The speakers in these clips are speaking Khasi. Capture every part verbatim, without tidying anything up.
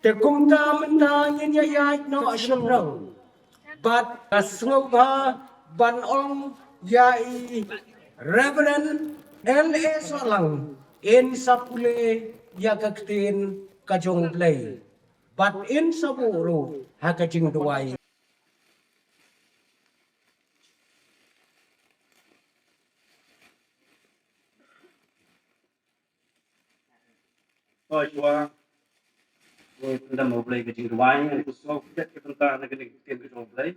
Te kumta mynta ngin ïa ïaid noh shynrang. Bad nga sngewbha ban ong ïa i Reverend L A Sohlang in sa pule ïa ka ktien ka jong U Blei. Bad in sa buh ruh ha ka jingduwai. Oi, shuwa. Oi, pyndam ha U Blei ka jingduwai, ngan ïa khuslai ïa ka bynta na kane ka ktien ka jong U Blei.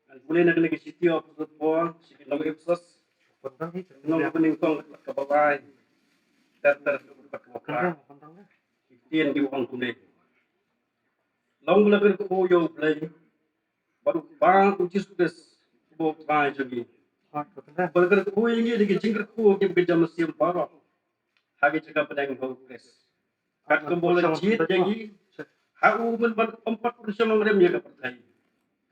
Ngan pule na kane ka shithi u Apostol Paul sha ki nong Ephesos. Nong kaba nyngkong ka dkhot kaba lai. Ter ter ka dkhot kaba phra. Ki ktien ki ong kumne. Long ba la kyrkhu ïa U Blei bad U Kpa U Jisu Khrist uba U Trai jong ngi. Ba la kyrkhu ïa ngi da ki jingkyrkhu kiba kynja mynsiem baroh ha ki jaka bneng ha U Khrist. Katkum ba u la jied ïa ngi ha u mynban ym pat pynshong nongrim ïa ka pyrthei,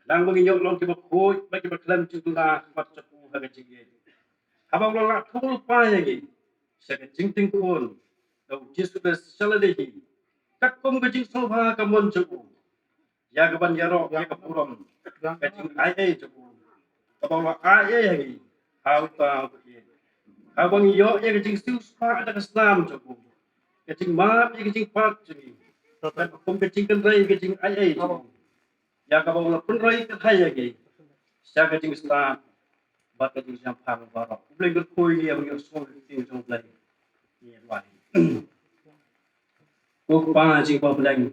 khnang ba ngin ïoh long kiba khuid bad kiba khlem jingduna ha khmat jong u ha ka jingïeit. Haba u la lah thung lypa ïa ngi sha ka jingtieng khun da U Jisu Khrist sha lade hi, katkum ka jingsngewbha ka mon jong u, ïa kaban ïaroh ïa ka burom ka jingai ei jong u, kaba u la ai ei ha ngi ha uta uba ïeit, haba ngi ïoh ïa ka jingsiewspah da ka snam jong u, ka jingmap ïa ka jingpap jong ngi, katkum ka jingkynrei ka jingai ei jong u, ïa kaba u la pynroi kyrhai ïa ngi sha ka jingstad bad ka jingshemphang baroh. U Blei kyrkhu ïa ngi, ïa ngi ïohsngew ïa ka ktien jong U Blei. Ngi duwai. Ko Kpa jong ngi ba ha bneng,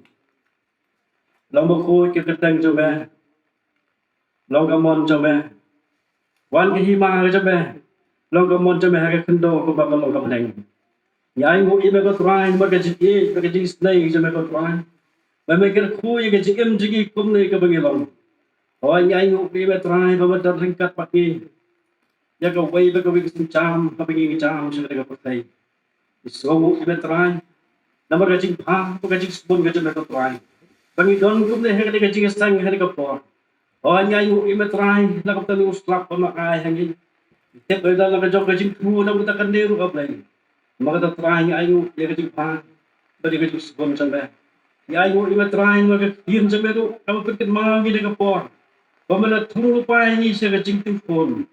long ba khuid ka kyrteng jong me, long ka mon jong me, wan ka hima ka jong me, long ka mon jong me ha ka khyndew kumba ka long ha bneng. Ngi ainguh ïa me ko Trai namar ka jingïeit bad ka jingisynei jong me ko Trai, ba me kyrkhu ïa ka jingim jong ngi kumne kaba ngi long. Hooid, ngi ainguh ïa me Trai ba me don ryngkat bad ngi ïa kawei pa kawei ka sienjam haba ngi jam sha kane ka pyrthei. Ngi sngewnguh ïa me Trai namar ka jingpang bad ka jingsbun ka jong me ko Trai, ba ngi don kumne ha kane ka jingïaseng ha kane ka por. Hooid, ngi ainguh ïa me Trai na ka bynta u slap ba me ai ha ngi. Ngi tip ba la ka jong ka jingthmu na ka bynta kane ruh, A Blei. Namar kata Trai ngi ainguh ïa ka jingpang bad ïa ka jingsbun jong me. Ngi ainguh ïa me Trai namar ka ktien jong me ruh kaba pynkynmaw ïa ngi ha kane ka por, ba me la thung lypa ïa ngi sha ka jingtieng khun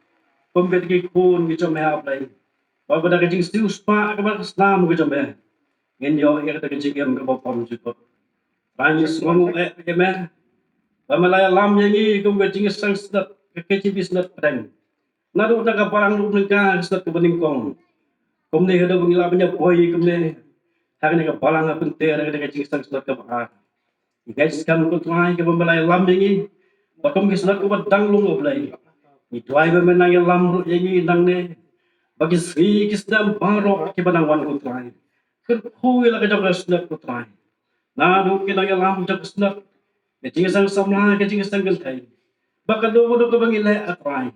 kum kita ki khun ki jong me, A Blei. Ba ka da ka jingsiewspah kaba ka snam ka jong me, ngin ïoh ïa kata ka jingim kaba bymjukut. Trai ngi sngewnguh eh ïa me ba me la ïalam ïa ngi kum ka jingïaseng Synod, ka K J B Synod pdeng. Naduh na ka balang ruh mynta ka Synod kaba nyngkong, kumne haduh ba ngi lah ban ïa poi kumne ha kane ka balang ha Pynter ha kane ka jingïaseng Synod kaba ar. Ngi ngeit skhem ko Trai kaba me la ïalam ïa ngi bad kum ki Synod kaba dang lung, A Blei, ngi duwai ba me nang ïalam ruh ïa ngi nangne, ba ki sngi ki snem baroh kiba nang wan ko Trai, kyrkhu ïa la ka jong ka Synod ko Trai. Naduh ki nongïalam jong ka Synod, ka jingïaseng samla, ka jingïaseng kynthei, bad kano kano kaba ngi leh, A Trai,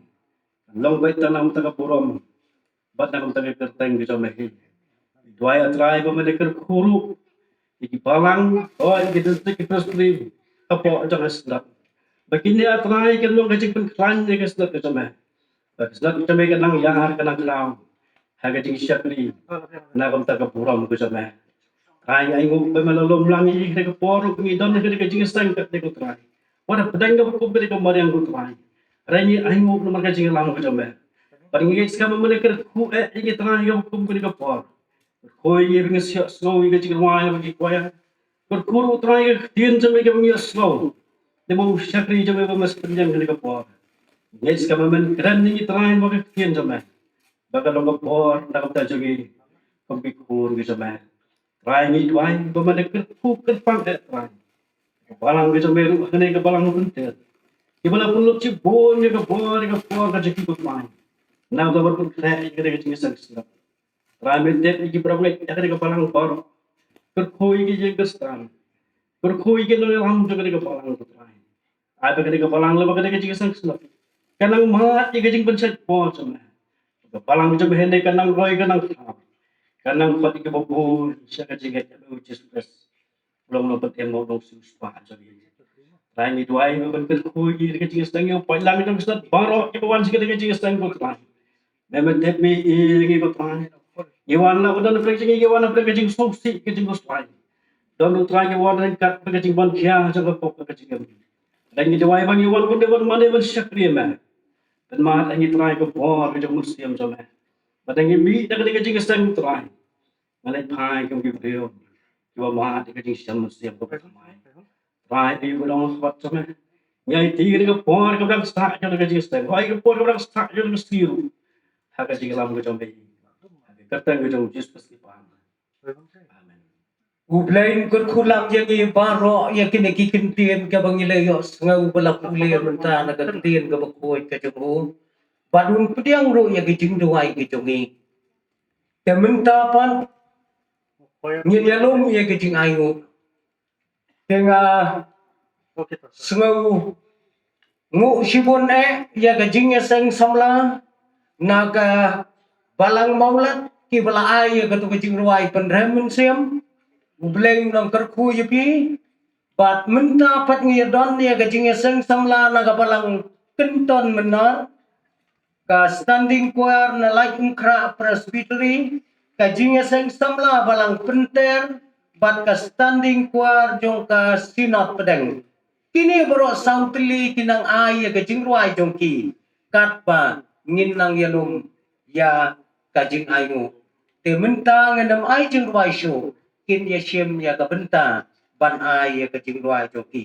kan long beit tang na ka bynta ka burom bad na ka bynta ka kyrteng ka jong me hi. Ngi duwai, A Trai, ba me da kyrkhu ruh ïa ki balang, oh, ïa ki district, ki presbytery hapoh jong ka Synod, ba kine, A Trai, kin long ka jingpynkhlaiñ ïa ka Synod ka jong me. Ba ka Synod ka jong me kan nang ïar, kan nang khlaw ha ka jingshakri na ka bynta ka burom ka jong me. Trai, ngi ainguh ba me la lum lang ïa ngi ha kane ka por ruh ba ngi don ha kane ka jingïaseng katne ko Trai, wat hapdeng kaba kum kane ka mariang ko Trai. Trai, ngi ainguh namar ka jingïalam ka jong me. Bad ngi ngeit skhem ba me da kyrkhu eh ïa ngi Trai ha kaba kum kane ka por. Kyrkhu ïa ngi ba ngin ïohsngew ïa ka jingrwai bad ki kwaya. Kyrkhu ruh Trai ïa ka ktien jong me kaba ngi ïohsngew, namar u shakri jong me ba me sa pynïeng ha kane ka por. Ngi ngeit skhem ba men kren ïa ngi Trai namar ka ktien jong me, ba kan long ka bor na ka bynta jong ngi kum ki khun ki jong me. Trai, ngi duwai ba me da kyrkhu kyrpang eh Trai ïa ka balang ka jong me ruh ha kane ka balang Pynter, kiba la pynlut shibun ïa ka bor ïa ka por ka jong ki ko Trai, na ka bynta ban pynkhreh ïa kane ka jingïaseng Synod. Trai, me tip ïa ki briew ngeit ïa kane ka balang baroh. Kyrkhu ïa ki ïing ki tnat, kyrkhu ïa ki nongïalam jong kane ka balang ko Trai. Ai ba kane ka balang, lem bad kane ka jingïaseng Synod, kan nang mad ïa ka jingpynshait bor jong me. Ka balang jong me hangne kan nang roi, kan nang thaw, kan nang khot ïa kiba bun sha ka jingngeit ïa me, U Jisu Khrist, u long nongpynim, u nongsiewspah jong ngi. Trai, ngi duwai ba men kyrkhu ïa ka jingïaseng, ïa u paidlang jong ka Synod baroh kiba wan sha kane ka jingïaseng ko Trai. Me, me tip, me ïohi ïa ngi ko Trai. Ngi wan la ba don pyrshah, ngi wan la pyrshah ka jingsngewsih, ka jingkhuslai. Don ruh Trai ki wan ryngkat bad ka jingbym khia jong ka pop ka jingim. Lada ngi duwai ba ngi wan ban dei ban mane ban shakri ïa me. Pynmad ïa ngi Trai ka bor ka jong u Mynsiem jong me. Bad lada ngi mih da kane ka jingïaseng Trai, nga leit phai kum ki briew kiba mad ïa ka jingshem mynsiem kaba thymmai. Trai, aïu ka dong ka khmat jong me. Ngi aiti kane ka por kaba dang stad jong ka jingïaseng, aïu ka por kaba dang stad jong ka sngi ruh ha ka jingïalam ka jong me. Ha ka kyrteng ka jong u Jisu Khrist ki pan. Amen. U Blei un kyrkhu lang ïa ngi baroh ïa kine ki ktien kiba ngi la ïohsngew ba la pule mynta na ka ktien kaba khuid ka jong u. Bad un pdiang ruh ïa ki jingduwai ki jong ngi. Te mynta pat ngin ïalum ïa ki jingainguh. Te nga sngew nguh shibun eh ïa ka jingïaseng samla na ka Balang Mawlad kiba la ai ïa katu ka jingrwai Pynrem Mynsiem. U Blei un nang kyrkhu ïa phi. Bad mynta pat ngi ïadon ïa ka jingïaseng samla na ka Balang Kynton Mynnar, ka Standing Choir na Laitumkhrah Presbytery, ka jingïaseng samla Balang Pynter bad ka Standing Choir jong ka Synod Pdeng. Kine baroh saw tylli ki nang ai ïa ka jingrwai jong ki katba ngin nang ïalum ïa ka jingainguh. Te mynta ngin ym ai jingrwai shuh, kin ïashim ïa ka bynta ban ai ïa ka jingrwai jong ki.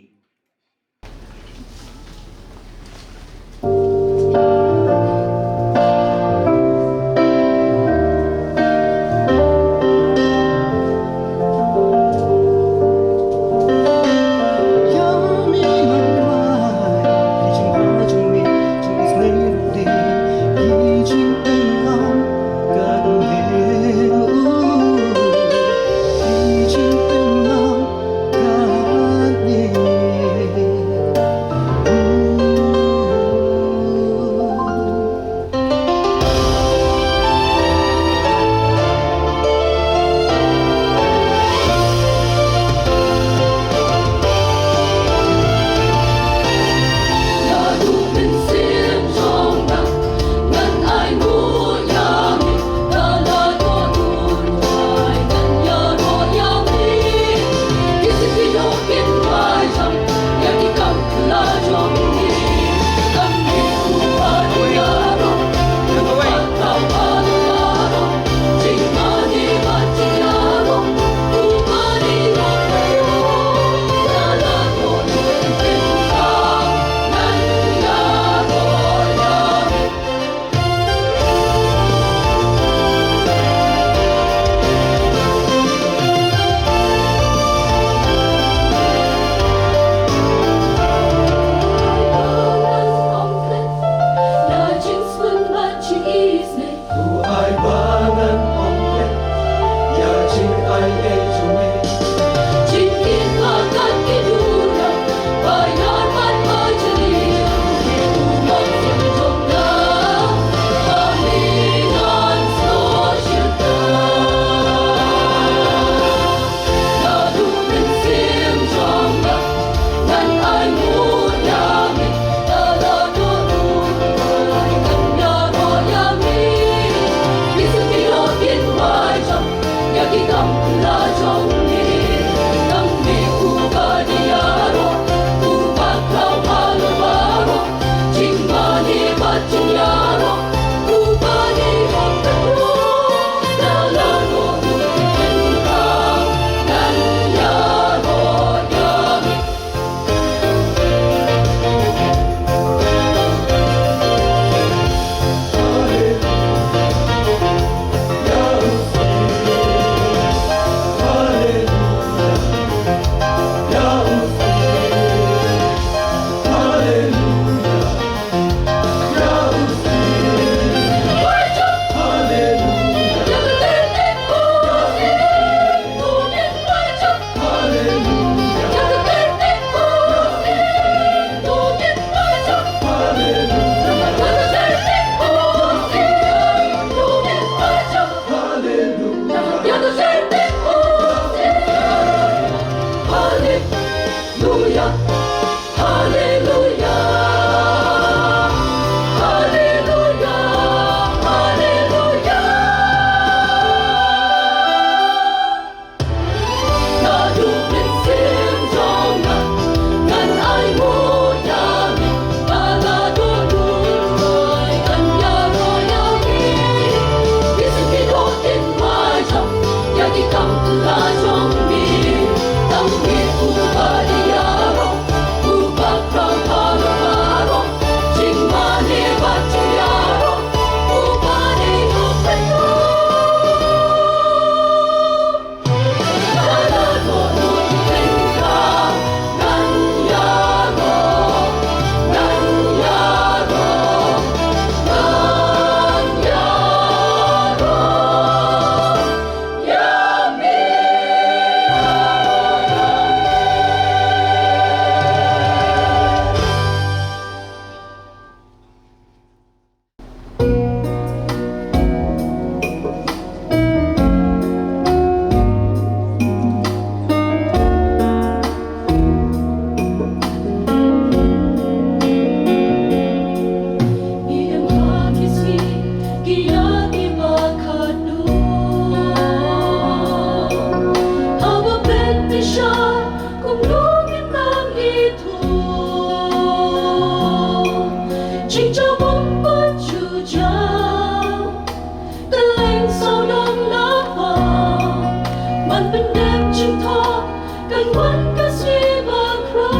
Kan wan ka sngi bakhraw.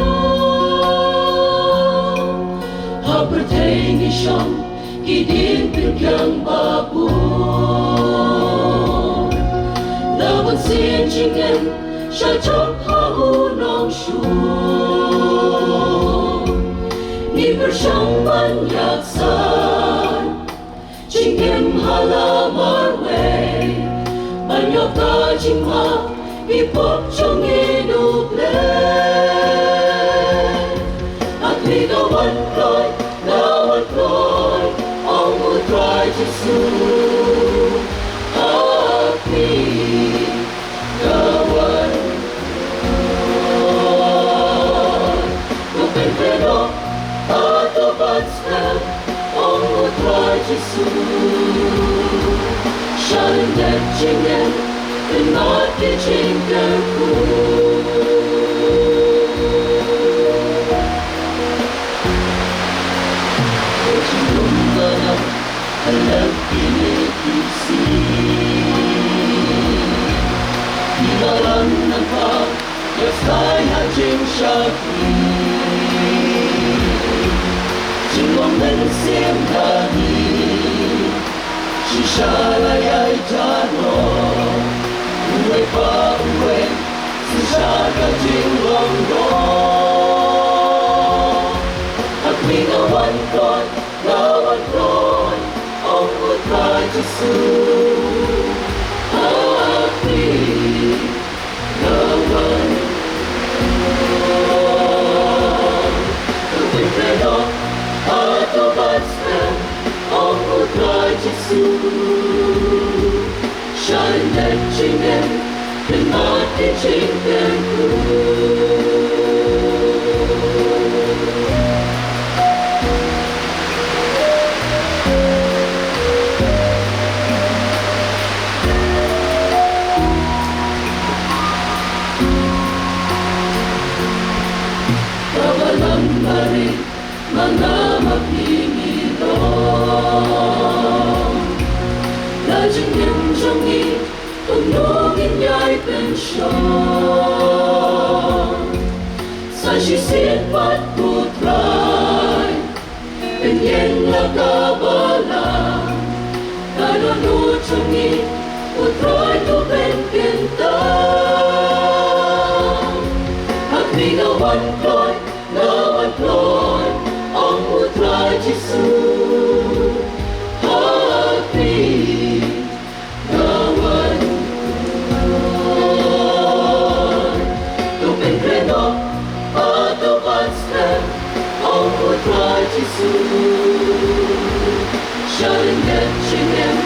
Ha pyrthei ngi shong ki diengpyngkiang babun. La bunsien jingim sha jop ha u nongshun. Ngi pyrshang ban ïaksaid jingim ha la marwei, ban ïoh ka jingma ki pop jong ngi, U Blei. Ha khmih, nga wan kloi, nga wan kloi, ong U Trai Jisu. Ha khmih, nga wan kloi. To pynkhreh noh hato ban skhem, ong U Trai Jisu. Sha lyndet jingim, pynmad ki jingkyrkhu. Ko jinglong ka dang khlem kine ki sngi. Ki la ran nangta, ïa stai ha jingshakri. Jinglong mynsiem da hi, shisha la ïai jah noh. Uwei pa uwei, shisha ka jinglong noh. Ha khmih, nga wan kloi, nga wan kloi, ong U Trai Jisu. Ha khmih, nga wan kloi. To pynkhreh noh hato ban skhem, ong U Trai Jisu. Sha lyndet jingim, pynmad ki jingkyrkhu. Kaba lam barit ma nga ma phi ngi long. La jingim jong ngi, kumno ngin ïai pynshong? Sa shisien pat, ko Trai, pynïeng la ka balang. Ka dohnud jong ngi, ko Trai, to pynkyntang. Ha khmih, nga wan kloi, nga wan kloi, ong U Trai Jisu. Ha khmih, nga wan kloi. To pynkhreh noh hato ban skhem, ong U Trai Jisu. Sha lyndet jingim,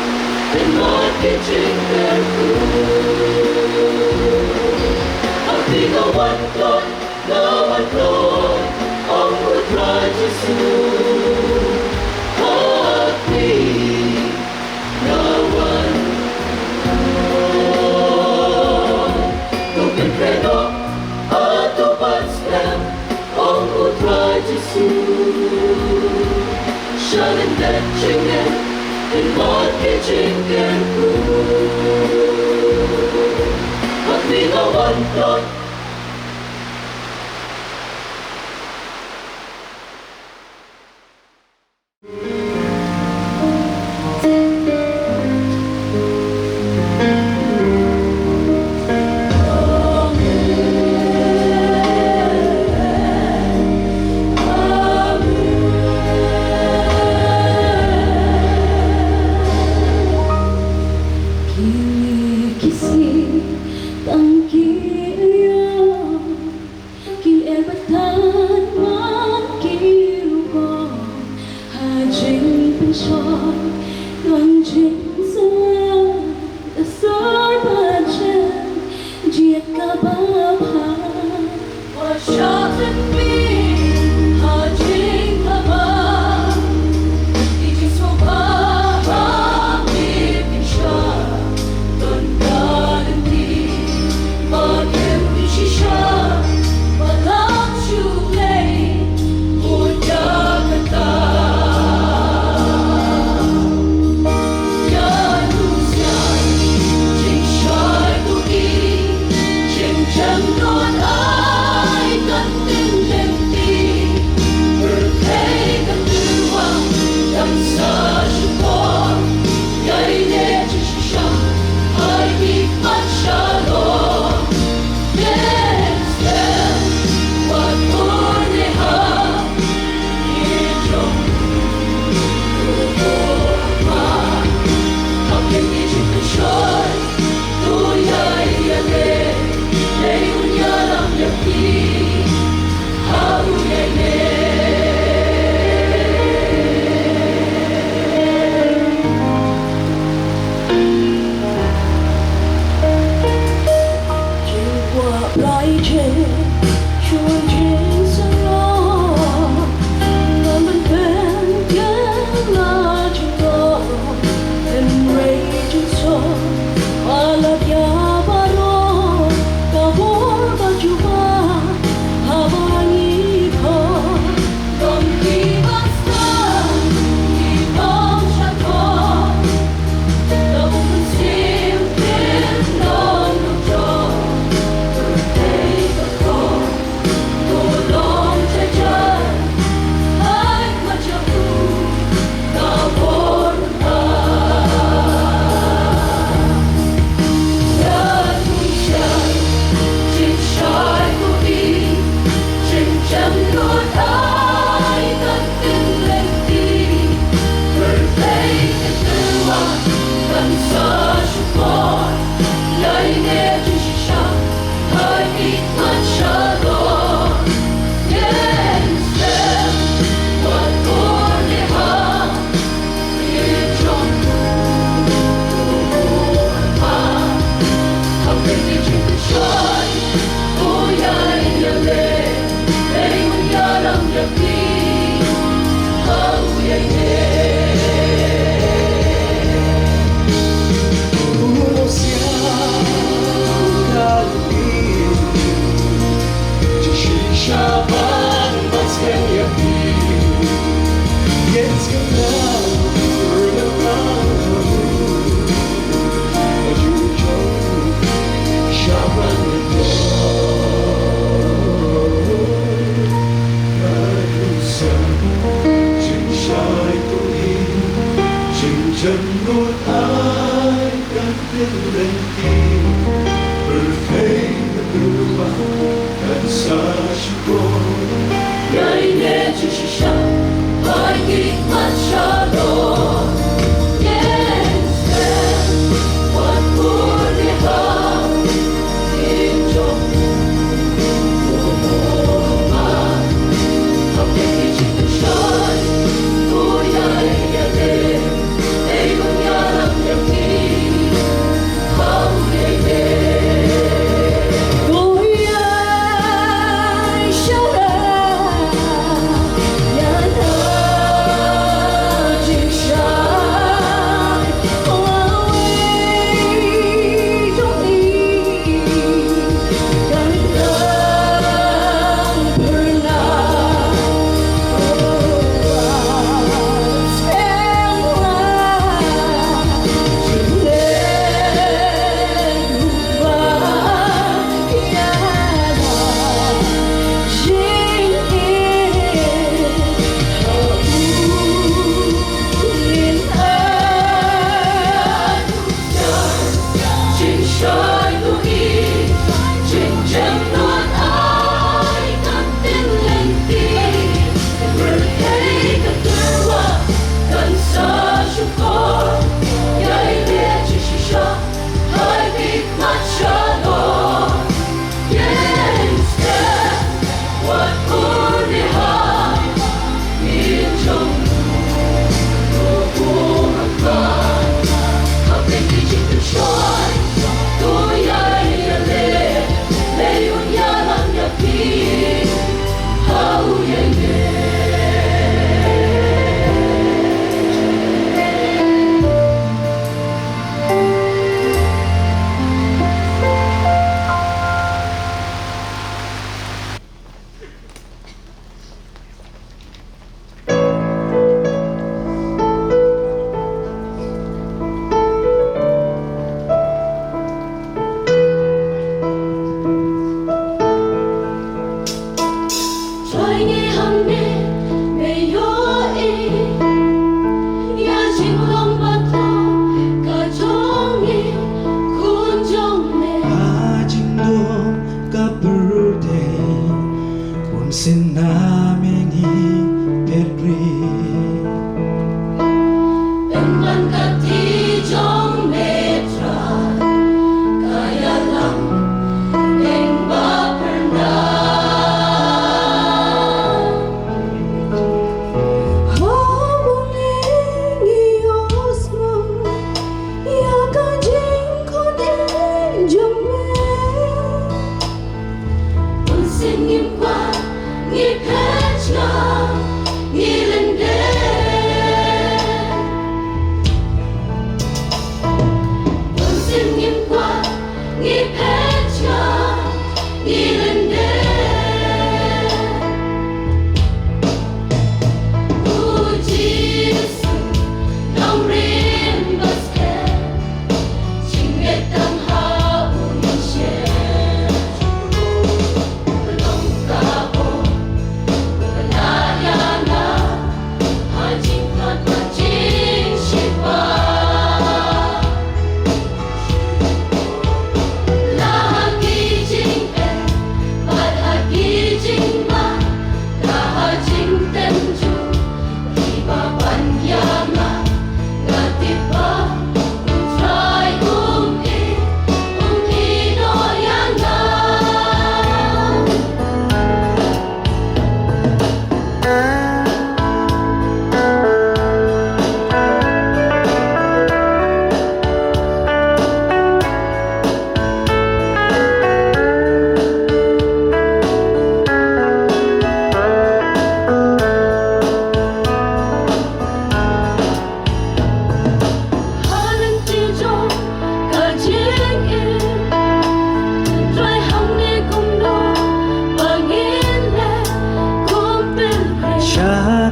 pynmad ki jingkyrkhu. Ha khmih, nga wan kloi, nga wan kloi, ong U Trai Jisu. Ha khmih, nga wan kloi. To pynkhreh noh hato ban skhem, ong U Trai Jisu. Sha lyndet jingim, pynmad ki jingkyrkhu. Ha khmih, nga wan kloi.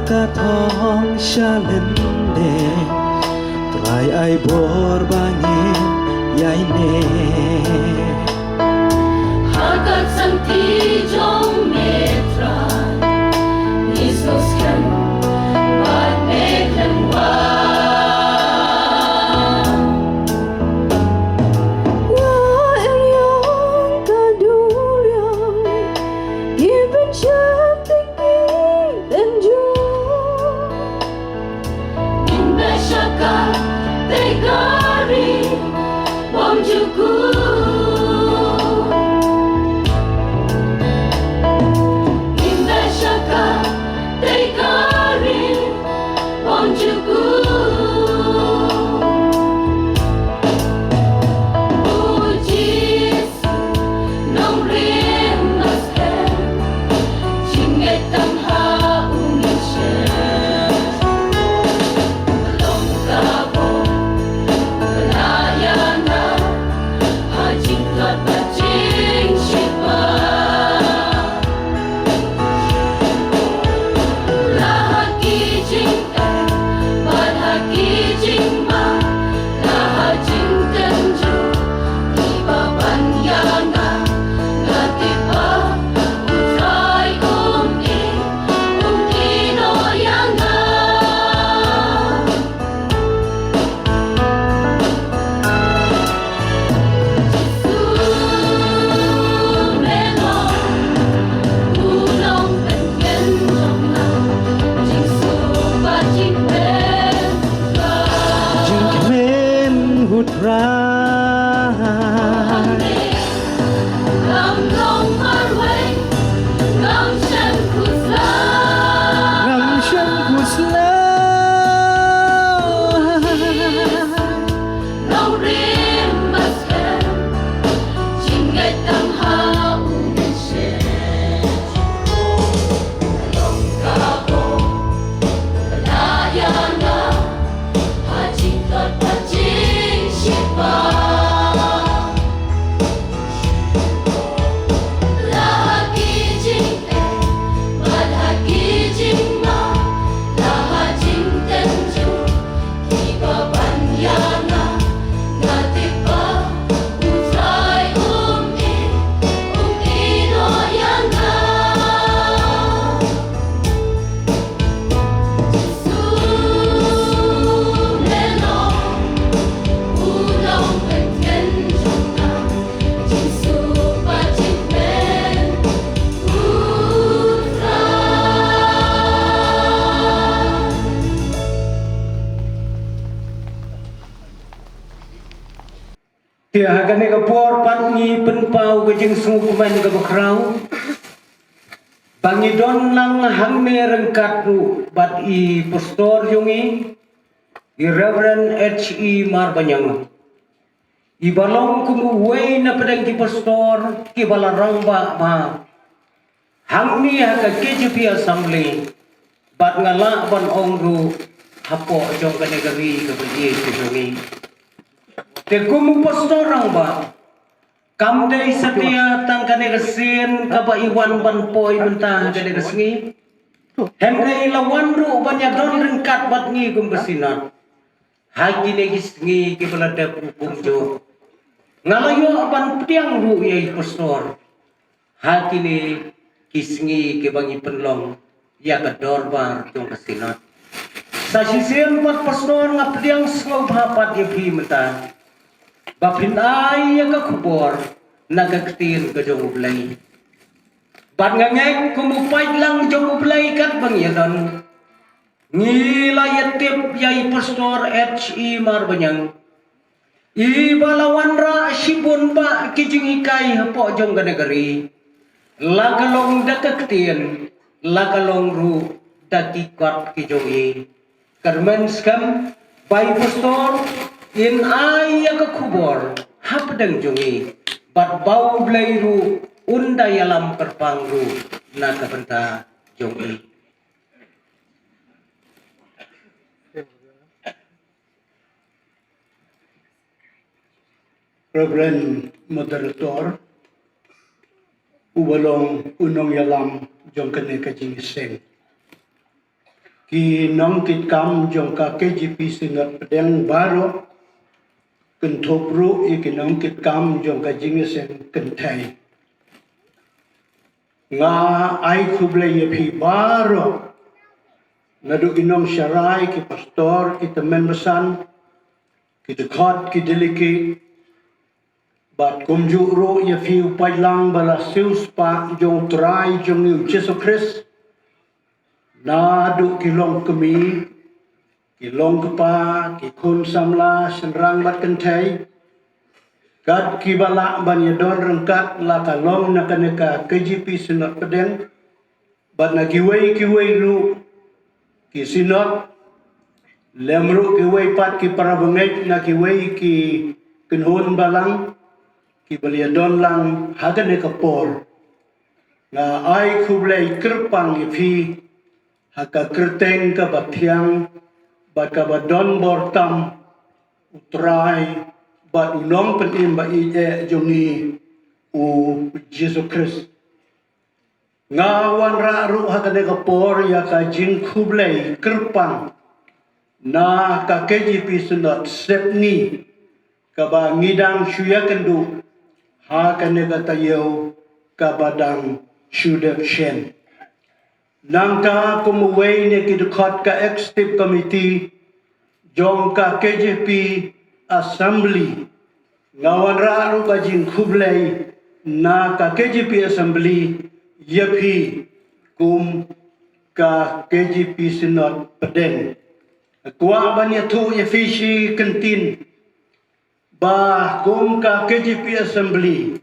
Ka thong sha lyndet, Trai ai bor ba ngin ïai neh. Ha ka jingtip jong me Trai, ngi sngewskhem bad me khlem wah. Wah ïong ka duriaw, ki pynsheptieng ki pynjur. Ngin beh sha ka tei ka ri bymjukut. Ngin beh sha ka tei ka ri bymjukut. O Jisu, Jingkmen U Trai. Ngam long marwei, ngam shem khuslai. Ngam shem khuslai. Long rim ba skhem, jingngeit tang ha U mynsiem. Long ka bor, la ïa nga, ha jingtlot bad jingshitom. Te ha kane ka por pat ngi pynpaw ka jingsngewkmen kaba khraw ba ngi don lang hangne ryngkat ruh bad i pastor jong ngi, i Reverend H E Marbaniang, iba long kum uwei na pdeng ki pastor kiba la rangbah bha hangne ha ka K J P Assembly, bad nga lah ban ong ruh hapoh jong kane ka ri kaba ïeit ka jong ngi. Te kum u pastor rangbah, kam dei satia tang kane ka sien kaba i wan ban poi mynta ha kane ka sngi, hynrei i la wan ruh ban ïadon ryngkat bad ngi kum ka Synod ha kine ki sngi kiba la dep kumjuh. Nga la ïoh ban pdiang ruh ïa i pastor ha kine ki sngi kiba ngi pynlong ïa ka dorbar jong ka Synod. Sa shisien pat pastor, nga pdiang sngewbha pat ïa phi mynta ba phin ai ïa ka khubor na ka ktien ka jong U Blei. Bad nga ngeit kum u paidlang jong U Blei katba ngi ïadon, ngi la ïatip ïa i pastor H E Marbaniang, iba la wanrah shibun bah ki jinghikai hapoh jong kane ka ri, la ka long da ka ktien, la ka long ruh da ki kot ki jong i. Kyrmen skhem ba i pastor in ai ïa ka khubor hapdeng jong i, bad ba U Blei ruh un da ïalam kyrpang ruh na ka bynta jong i. Reverend Moderator, uba long u nongïalam jong kane ka jingïaseng. ki nongkitkam jong ka K J P Synod Pdeng baroh, kynthup ruh ïa ki nongkitkam jong ka jingïaseng kynthei. Nga ai khublei ïa phi baroh, naduh ki nongsharai, ki pastor, ki tymmen basan, ki dkhot, ki delegate, bad kumjuh ruh ïa phi u paidlang ba la siewspah jong u Trai jong ngi u Jisu Khrist, naduh ki longkmie, ki longkpa, ki khun samla, shynrang bad kynthei, kat kiba lah ban ïadon ryngkat, la ka long na kane ka K J P Synod Pdeng, bad na kiwei kiwei ruh ki synod, lem ruh kiwei pat ki para bangeit na kiwei ki kynhun balang, kiba la ïadon lang ha kane ka por. Nga ai khublei kyrpang ïa phi ha ka kyrteng kaba thiang bad kaba don bor tam u Trai bad u Nongpynim ba ïeit jong ngi u Jisu Khrist. Nga wanrah ruh ha kane ka por ïa ka jingkhublei kyrpang na ka K J P Synod Sepngi, kaba ngi dang shu ïakynduh ha kane ka taïew kaba dang shu dep shen. Nangta kum uwei na ki dkhot ka Executive Committee jong ka K J P Assembly, nga wanrah ruh ka jingkhublei na ka K J P Assembly ïa phi kum ka K J P Synod Pdeng. Kwah ban ïathuh ïa phi shi kyntien ba kum ka K J P Assembly,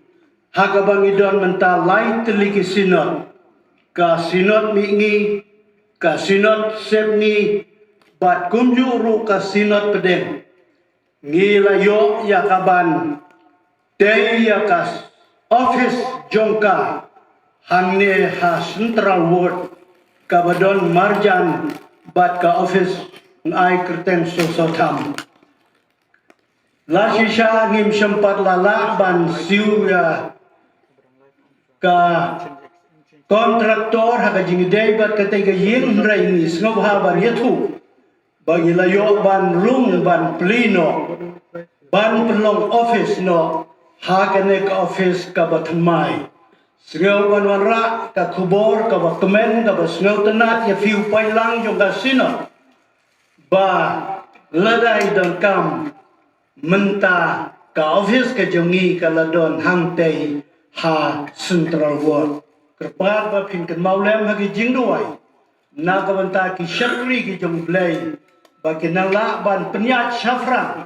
ha kaba ngi don mynta lai tylli ki synod, ka Synod Mihngi, ka Synod Sepngi, bad kumjuh ruh ka Synod Pdeng, ngi la ïoh ïa ka ban tei ïa ka office jong ka hangne ha Central Ward, kaba don marjan bad ka office ngai kyrteng Soso Tham. La shisha ngim shym pat la lah ban siew ïa ka kontraktor ha ka jingïadei bad katei ka ïing, hynrei ngi sngewbha ban ïathuh ba ngi la ïoh ban rung ban plie noh, ban pynlong office noh ha kane ka office kaba thymmai. Sngew ban wanrah ka khubor kaba kmen, kaba sngewtynnat ïa phi u paidlang jong ka synod, ba lada i donkam, mynta ka office ka jong ngi ka la don hangtei ha Central Ward. Kyrpad ba phin kynmaw lem ha ki jingduwai na ka bynta ki shakri ki jong U Blei, ba kin nang lah ban pynïaid shaphrang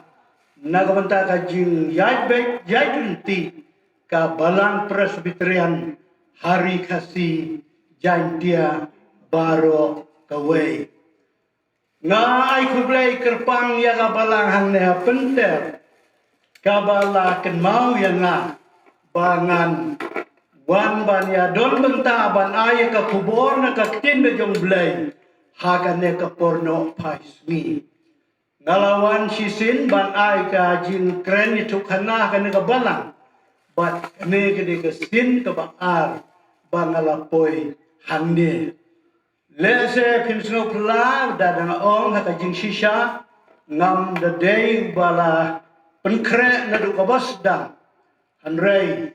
na ka bynta ka jingïaid beit ïaid ryntih ka Balang Presbyterian ha Ri Khasi Jaintia baroh kawei. Nga ai khublei kyrpang ïa ka Balang hangne ha Pynter, kaba la kynmaw ïa nga ba ngan wan ban ïadon bynta ban ai ïa ka khubor na ka ktien ka jong U Blei ha kane ka por nohphai sngi. Nga la wan shisien ban ai ka jingkren ïathuhkhana ha kane ka Balang, bad kane ka dei ka sien kaba ar ba nga la poi hangne. Lehse phin sngewphylla da dang ong ha ka jingshisha, ngam da dei ba la pynkhreh naduh kaba sdang, hynrei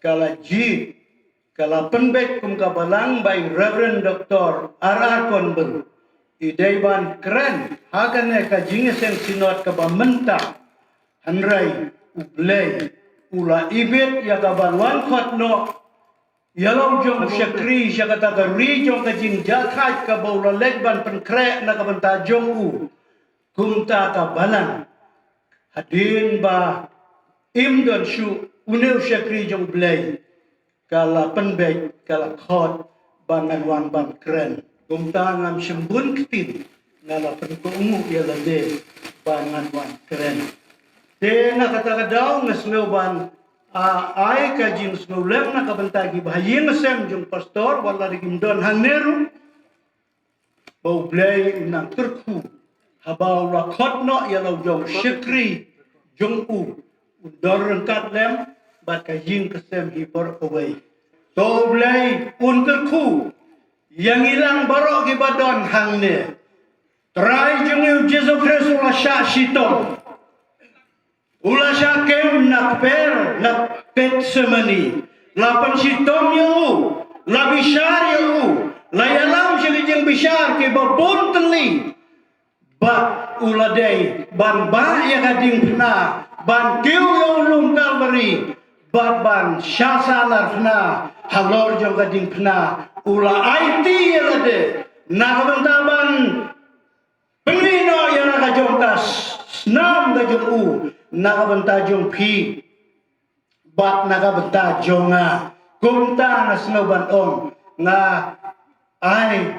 ka la jied, ka la pynbeit kum ka Balang by Reverend Doctor R R Konbel. I dei ban kren ha kane ka jingïaseng synod kaba mynta, hynrei U Blei u la ibit ïa ka ban wan khot noh ïa la u jong u shakri sha kata ka ri jong ka jingjahthait kaba u la leit ban pynkhreh na ka bynta jong u. Kumta ka Balang, hadien ba im don shuh une u shakri jong U Blei, ka la pynbeit, ka la khot ba ngan wan ban kren. Kumta ngam shym bun ktien, nga la pynkohnguh ïa lade ba ngan wan kren. Te na kata ka daw nga sngew ban, a, ai ka jingsngewlem na ka bynta ki bahaïing sem jong pastor, wat la da kim don hangne ruh, ba U Blei un nang kyrkhu haba u la khot noh ïa la u jong u shakri jong u, un don ryngkat lem bad ka ïing ka sem hi baroh kawei. To U Blei un kyrkhu ïa ngi lang baroh kiba don hangne. Trai jong ngi u Jisu Khrist u la shah shitom. U la shah kem na kper na Gethsemane. La pynshitom ïa u, la bishar ïa u, la ïalam sha ki jingbishar kiba bun tylli. Bad u la dei ban bah ïa ka diengphna, ban kiew ïa u lum Kalbari, bad ban shah sahnarphna halor jong ka diengphna. U la aiti ïa lade na ka bynta ban pynmih noh ïa la ka jong ka snam ka jong u na ka bynta jong phi bad na ka bynta jong nga. Kumta nga sngew ban ong, nga ai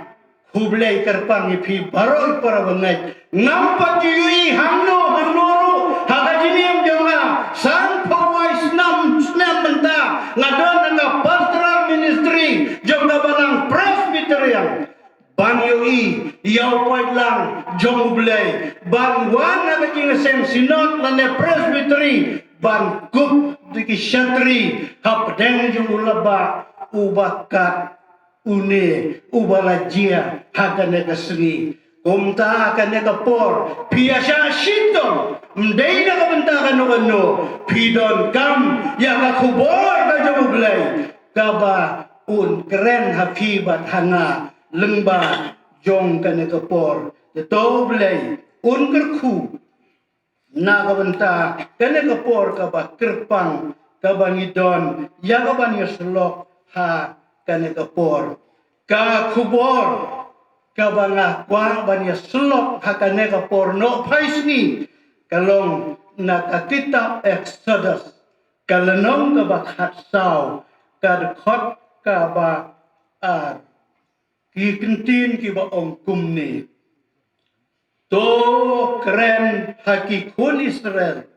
khublei kyrpang ïa phi baroh para bangeit. Ngam pat ju ïohi hangno hangno ruh ha ka jingim jong nga. Sanphew wei snem snem mynta nga don ha ka pastoral ministry jong ka balang Presbyterian. Ban ïohi ïa u paidlang jong U Blei, ban wan ha ka jingseng synod lane presbytery, ban kup da ki shatri hapdeng jong u laba uba kat une uba la jia ha kane ka sngi. Kumta kane ka por phi ïa shah shitom, ym dei na ka bynta kano kano, phi donkam ïa ka khubor ka jong U Blei kaba un kren ha phi bad ha nga lyngba jong kane ka por. Te to U Blei un kyrkhu na ka bynta kane ka por kaba kyrpang kaba ngi don ïa kaban ïasyllok ha kane ka por. Ka khubor kaba nga kwah ban ïasyllok ha kane ka por nohphai sngi ka long na ka kitab Exodus, ka lynnong kaba khatsaw, ka dkhot kaba ar. Ki kyntien kiba ong kumne: To kren ha ki khun Israel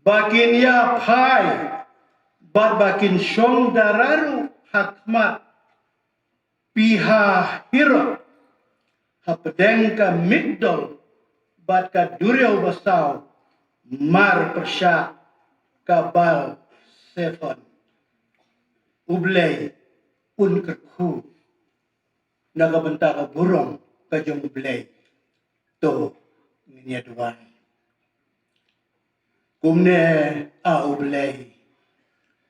ba kin ïa phai bad ba kin shong dara ruh ha khmat Pi-hahiroth hapdeng ka Migdol bad ka duriaw basaw mar pyrshah ka Baal-zephon. U Blei un kyrkhu na ka bynta ka burom ka jong U Blei. To ngin ïa duwai. Kumne, A U Blei,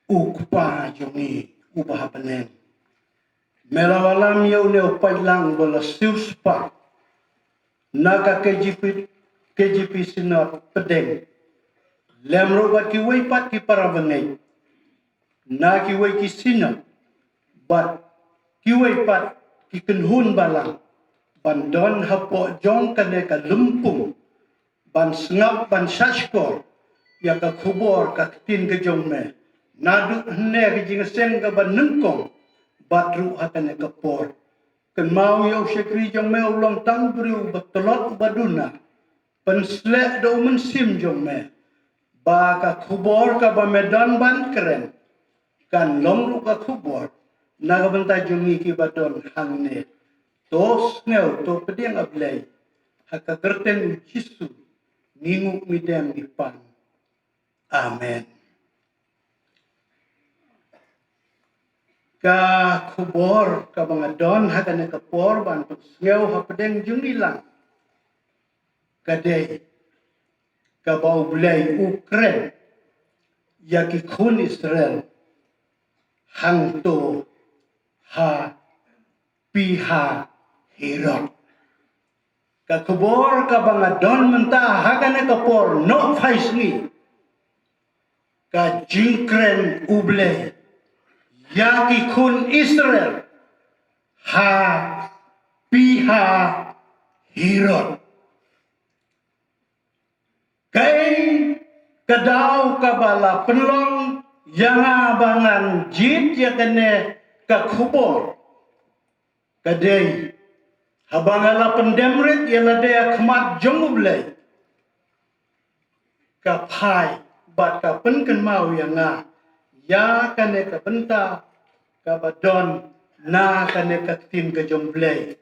U Kpa jong ngi uba ha bneng, me la wallam ïa une u paidlang ba la siewspah na ka K J P, K J P Synod pdeng, lem ruh bad kiwei pat ki para bangeit na kiwei ki synod bad kiwei pat ki kynhun balang, ban don hapoh jong kane ka lympung, ban sngap, ban shahshkor ïa ka khubor ka ktien ka jong me, naduh hynne ka jingseng kaba nyngkong bad ruh ha kane ka por. Kynmaw ïa u shakri jong me u long tang u briew uba tlot uba duna, pynsleh da u Mynsiem jong me, ba ka khubor kaba me don ban kren kan long ruh ka khubor na ka bynta jong ngi kiba don hangne. To sngew, to pdiang, A Blei, ha ka kyrteng U Jisu ngi nguh, ngi dem, ngi pan. Amen. Ka khubor kaba nga don ha kane ka por ban pynsngew hapdeng jong ngi lang ka dei kaba U Blei u kren ïa ki khun Israel hangto ha Pi-hahiroth. Ka khubor kaba nga don mynta ha kane ka por nohphai sngi, ka jingkren U Blei ïa ki khun Israel ha Pi-hahiroth. Kaei ka daw kaba la pynlong ïa nga ba ngan jied ïa kane ka khubor? Ka dei haba nga la pyndem rit ïa lade ha khmat jong U Blei, ka phai bad ka pynkynmaw ïa nga ïa kane ka bynta kaba don na kane ka ktien ka jong U Blei.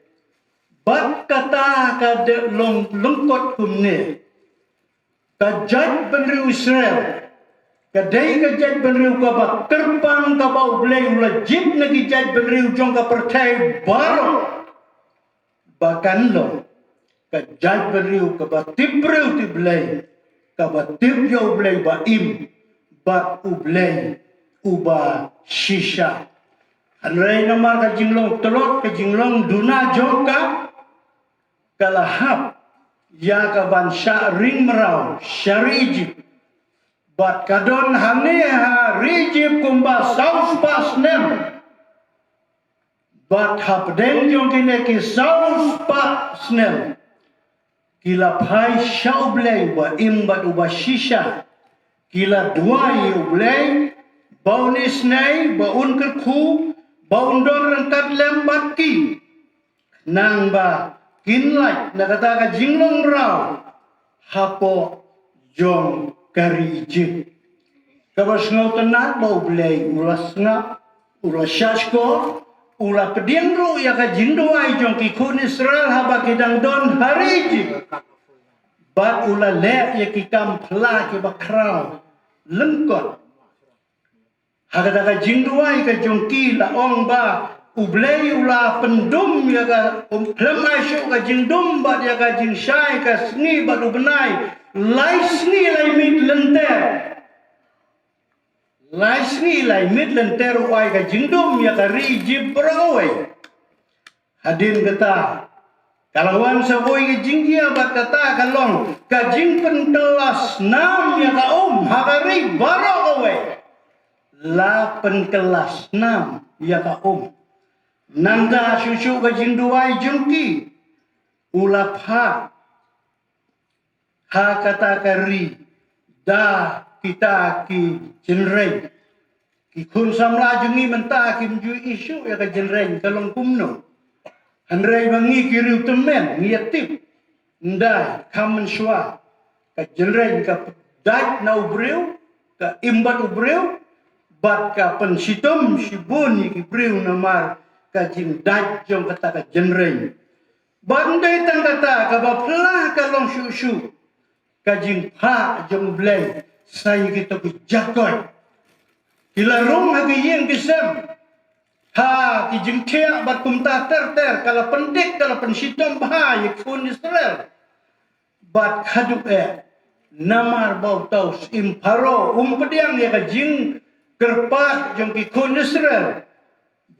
Bad kata ka dei long lyngkot kumne: ka jaitbynriew Israel ka dei ka jaitbynriew kaba kyrpang, kaba U Blei u la jied na ki jaitbynriew jong ka pyrthei baroh ba kan long ka jaitbynriew kaba tip briew tip Blei, kaba tip ïa U Blei ba im bad U Blei uba shisha. Hynrei namar ka jinglong tlot, ka jinglong duna jong ka, ka la hap ïa ka ban shah ring mraw sha ri Ijipt. Bad ka don hangne ha ri Ijipt kumba saw spah snem. Bad hapdeng jong kine ki saw spah snem, ki la phai sha U Blei uba im bad uba shisha. Ki la duwai ïa U Blei ba un isynei, ba un kyrkhu, ba un don ryngkat lem bad ki. Nangba kin lait na kata ka jinglong mraw hapoh jong ka ri Ijipt. Kaba sngewtynnat ba U Blei u la sngap, u la shahshkor, u la pdiang ruh ïa ka jingduwai jong ki khun Israel haba ki dang don ha ri Ijipt. Bad u la leh ïa ki kam pla kiba khraw lyngkot. Ha kata ka jingduwai ka jong ki la ong ba U Blei u la pyndum ïa ka, um, khlem ai shuh ka jingdum bad ïa ka jingshai ka sngi bad u bnai lai sngi lai miet lynter. Lai sngi lai miet lynter u ai ka jingdum ïa ka ri Ijipt baroh kawei. Hadien kata ka la wan sa kawei ka jingjia bad kata ka long ka jingpynkylla snam ïa ka um ha ka ri baroh kawei. La pynkylla snam ïa ka um. Nangta shuh shuh ka jingduwai jong ki u la phah ha kata ka ri da kita ki jynreng. Ki khun samla jong ngi mynta kim ju ïohi shuh ïa ka jynreng ka long kumno. Hynrei ma ngi ki riewtymmen ngi ïa tip. Ynda kham mynshuwa ka jynreng ka dait na u briew, ka im bad u briew, bad ka pynshitom shibun ïa ki briew namar ka jingdait jong kata ka jynreng. Bad ym dei tang kata, kaba pla ka long shuh shuh ka jingphah jong U Blei sa ïa kito ki jakoit. Ki la rung ha ki ïing ki sem, ha ki jingthiah bad kumta ter ter, ka la pyndik, ka la pynshitom bha ïa ki khun Israel. Bad haduh eh namar ba uta u syiem Pharaoh um pdiang ïa ka jingkyrpad jong ki khun Israel.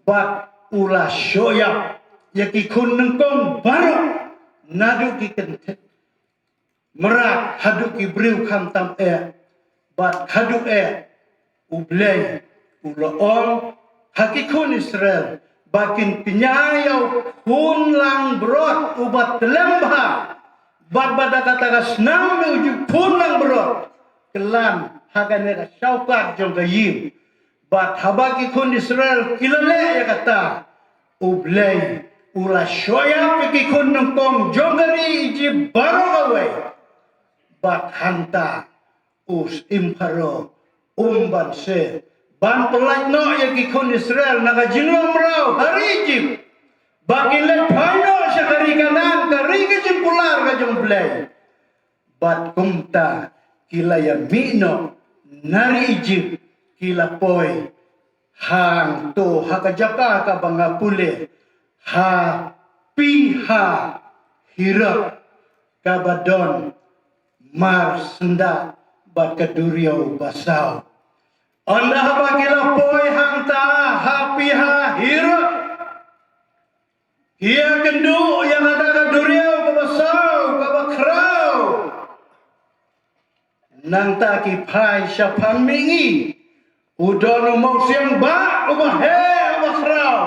Bad u la shoh ïap ïa ki khun nyngkong baroh, naduh ki kynthei mrad haduh ki briew khamtam eh. Bad haduh eh U Blei u la ong ha ki khun Israel ba kin kñia ïa u khun langbrot uba tlem bha. Bad ba da kata ka snam u ju khun langbrot klan ha kane ka shawkat jong ka ïing. Bad haba ki khun Israel ki la leh ïa kata, U Blei u la shoh ïap ïa ki khun nyngkong jong ka ri Ijipt baroh kawei. Bad hangta u syiem Pharaoh um banse ban pyllait noh ïa ki khun Israel na ka jinglong mraw ha ri Ijipt, ba kin leit phai noh sha ka ri Kanaan, ka ri ka jingkular ka jong U Blei. Bad kumta ki la ïa mih noh na ri Ijipt, ki la poi hangto ha ka jaka kaba nga pule, ha Pi-hahiroth, kaba don marsyndah bad ka duriaw basaw. Ynda haba ki la poi hangta ha Pi-hahiroth, ki ïakynduh ïa kata ka duriaw kaba saw kaba khraw. Nangta ki phai shaphang mihngi, u don u mawsiang bah uba heh uba khraw,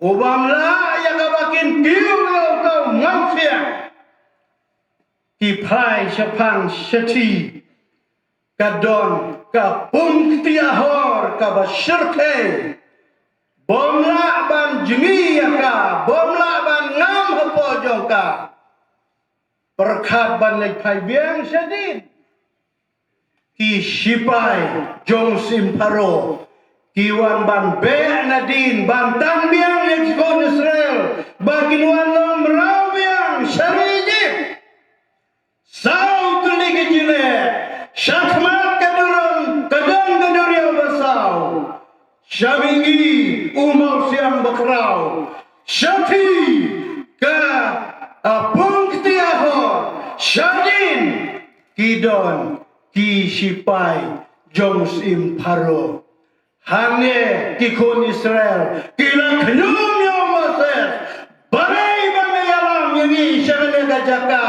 uba ym lah ïa kaba kin kiew ïa uta u mawsiang. Ki phai shaphang shathie, ka don ka pung kti ahor kaba shyrkhei, bym lah ban jngi ïa ka, bym lah ban ngam hapoh jong ka. Pyrkhat ban leit phai biang shadien, ki shipai jong u syiem Pharaoh ki wan ban beh nadien ban tan biang ïa ki khun Israel ba kin wan long mraw biang sha ri Ijipt. Saw tylli ki jingeh, shakhmat ka durung, ka don ka duriaw basaw, sha mihngi u mawsiang bakhraw, shathie ka ki don ki shipai jong u syiem Pharaoh. Hangne ki khun Israel ki la khñium ïa u Moses, balei ba me ïalam ïa ngi sha kane ka jaka?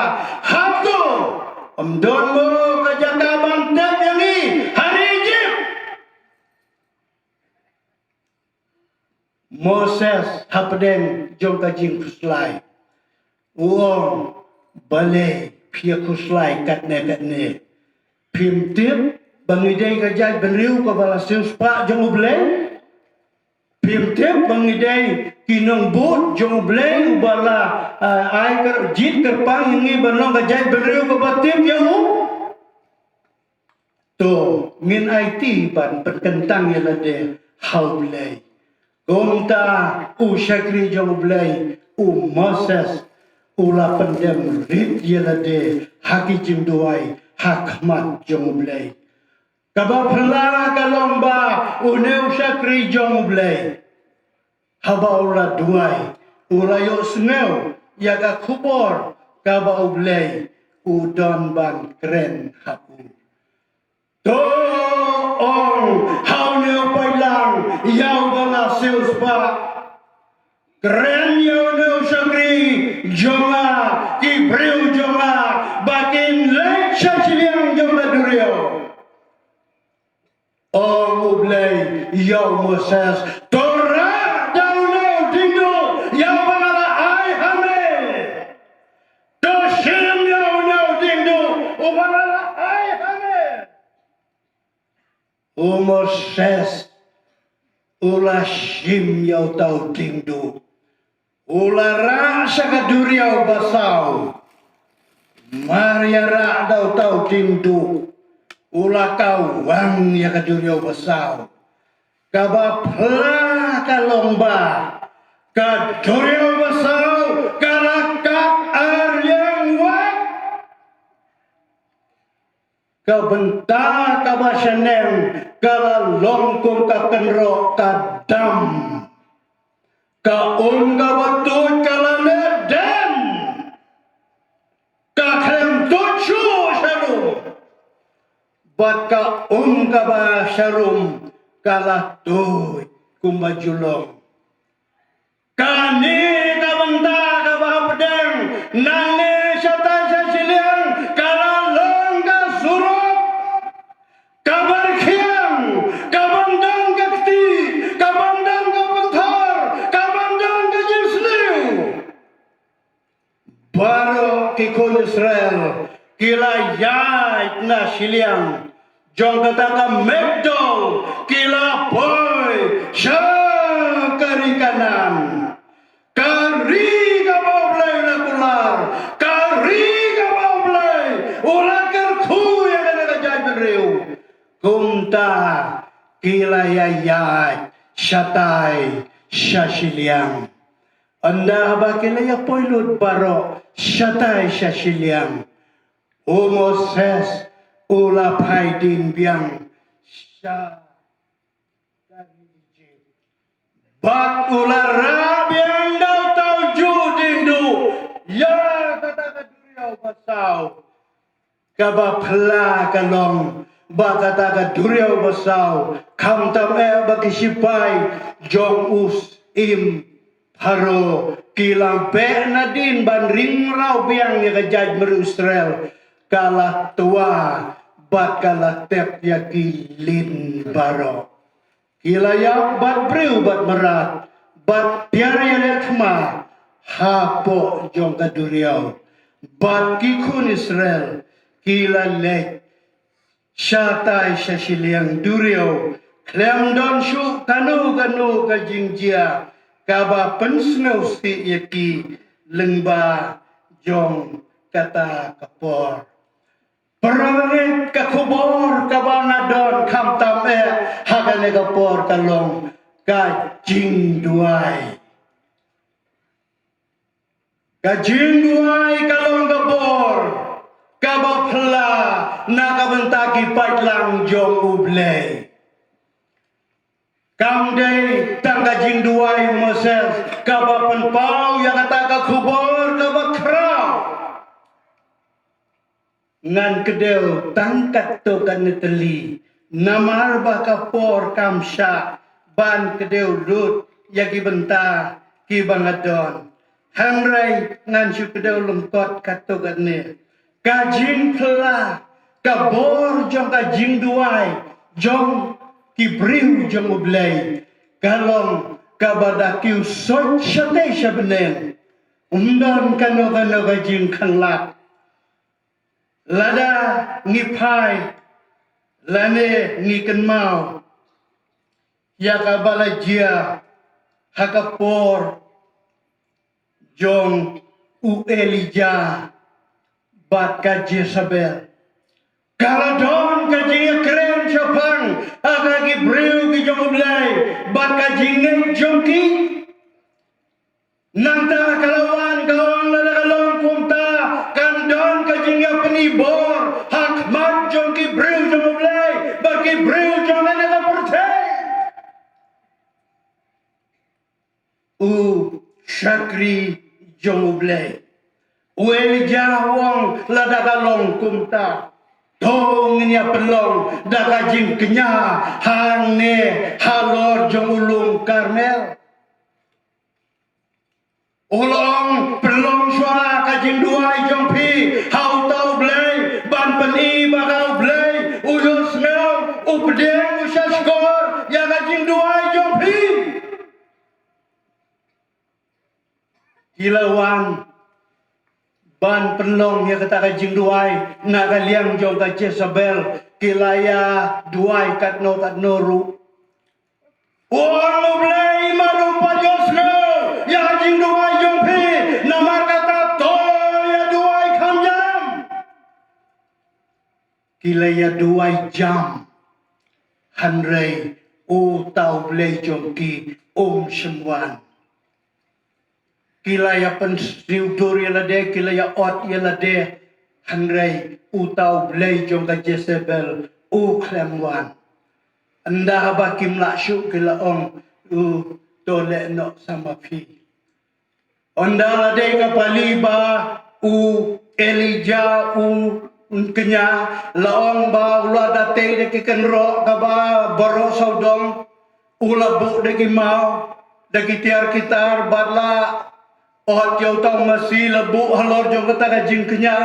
Hato ym don mo ka jaka ban tep ïa ngi ha ri Ijipt? Moses hapdeng jong ka jingkhuslai u ong, balei phi ïa khuslai katne katne? Phim tip ba ngi dei ka jaitbynriew kaba la siewspah jong U Blei? Phim tip ba ngi dei ki nongbud jong U Blei uba la, ah, ai kyrjied kyrpang ïa ngi ban long ka jaitbynriew kaba tip ïa u? To ngin aiti ban pynkyntang ïa lade ha U Blei. Kumta u shakri jong U Blei u Moses u la pyndem rit ïa lade ha ki jingduwai ha khmat jong U Blei. Kaba phylla ka long ba une u shakri jong U Blei, haba u la duwai, u la ïohsngew ïa ka khubor kaba U Blei u don ban kren ha u. To ong ha une u paidlang ïa uba la siewspah, kren ïa une u shakri jong nga, ki briew jong nga ba kin leit sha shiliang jong ka duriaw. Ong U Blei ïa u Moses, to rah da une u diengduh ïa uba nga la ai ha me. To shim ïa une u diengduh uba nga la ai ha me. U Moses u la shim ïa uta u diengduh. U la rah sha ka duriaw basaw. Mar ïa rah da uta u diengduh, u la kawang ïa ka duriaw basaw. Kaba phylla ka long ba ka duriaw basaw ka la kap ar liang wad. Ka bynta kaba shaneng ka la long kum ka kynroh ka dam. Ka um kaba tuid ka la leh den. Ka khlem tuid shuh sharum. Bad ka um kaba sharum ka la tuid kumba ju long. Kane ka bynta kaba hapdeng nangne shatai sha shiliang ka la long ka surok kaba rkhiang, kaban don ka kti, kaban don ka pynthor, kaban don ka jingsniew. Baroh ki khun Israel ki la ïaid na shiliang jong kata ka Migdol, ki la poi sha ka ri Kanaan. Ka ri kaba U Blei u la kular, ka ri kaba U Blei u la kyrkhu ïa kane ka jaitbynriew. Kumta ki la ïa ïaid shatai sha shiliang. Ynda ba ki la ïa poi lut baroh shatai sha shiliang, u Moses u la phai dien biang sha ka ri Ijipt. Bad u la rah biang da uta u juh diengduh ïa kata ka duriaw basaw. Kaba phylla ka long ba kata ka duriaw basaw, khamtam eh ba ki shipai jong u syiem Pharaoh ki la beh nadien ban ring mraw biang ïa ka jaitbynriew Israel, ka la twa bad ka la tep ïa ki lin baroh. Ki la ïap bad briew bad mrad, bad tiar ïaleh thma hapoh jong ka duriaw. Bad ki khun Israel ki la leit shatai sha shiliang duriaw, khlem don shuh kano kano ka jingjia kaba pynsngewsih ïa ki lyngba jong kata ka por. Para bangeit, ka khubor kaba nga don khamtam eh ha kane ka por ka long ka jingduwai. Ka jingduwai ka long ka bor kaba phylla na ka bynta ki paidlang jong U Blei. Kam dei tang ka jingduwai Moses kaba pynpaw ïa kata ka khubor kaba khraw. ngan kdew tang katto katne tylli, namar ba ka por kam shah ban kdew lut ïa ki bynta kiba nga don. Hynrei ngan shu kdew lyngkot katto katne. Ka jingphylla, ka bor jong ka jingduwai jong ki briew jong U Blei ka long kaba da kiew soit shatei sha bneng. Ym don kano kano ka jingkhanglad. Lada ngi phai lane ngi kynmaw ïa kaba la jia ha ka por jong u Elijah bad ka Jezebel, ka la don ka jingïakren shaphang ha ka ki briew ki jong U Blei bad ka jingngeit jong ki. Nangta ka la wan ka ong, lada ka long kumta kan don ka jingïapyni bor ha khmat jong ki briew jong U Blei bad ki briew jong kane ka pyrthei. U shakri jong U Blei, u Elijah u ong, lada ka long kumta, to ngin ïa pynlong da ka jingkñia hangne halor jong u lum Karmel. U la ong, pynlong shuwa ka jingduwai jong phi ha uta U Blei ban pyni ba ka U Blei u ïohsngew, u pdiang, u shahshkor ïa ka jingduwai jong phi. Ki la wan ban pynlong ïa kata ka jingduwai na ka liang jong ka Jezebel, ki la ïa duwai katno katno ruh. U ong, U Blei, mano ba ïohsngew ïa ka jingduwai jong phi, namar kata to ïa duwai kham jam. Ki la ïa duwai jam, hynrei uta U Blei jong ki um shym wan. Ki la ïa pynsngewdur ïa lade, ki la ïa ot ïa lade, hynrei uta U Blei jong ka Jezebel u khlem wan. Ynda ba kim lah shuh ki la ong, u, to leh noh sa ma phi. Ynda la dei ka pali ba u Elijah u kñia, la ong ba u la da tei da ki kynroh kaba baroh sawdong, u la buh da ki maw, da ki tiar ki tar, bad la ot ïa uta u masi, la buh halor jong kata ka jingkñia.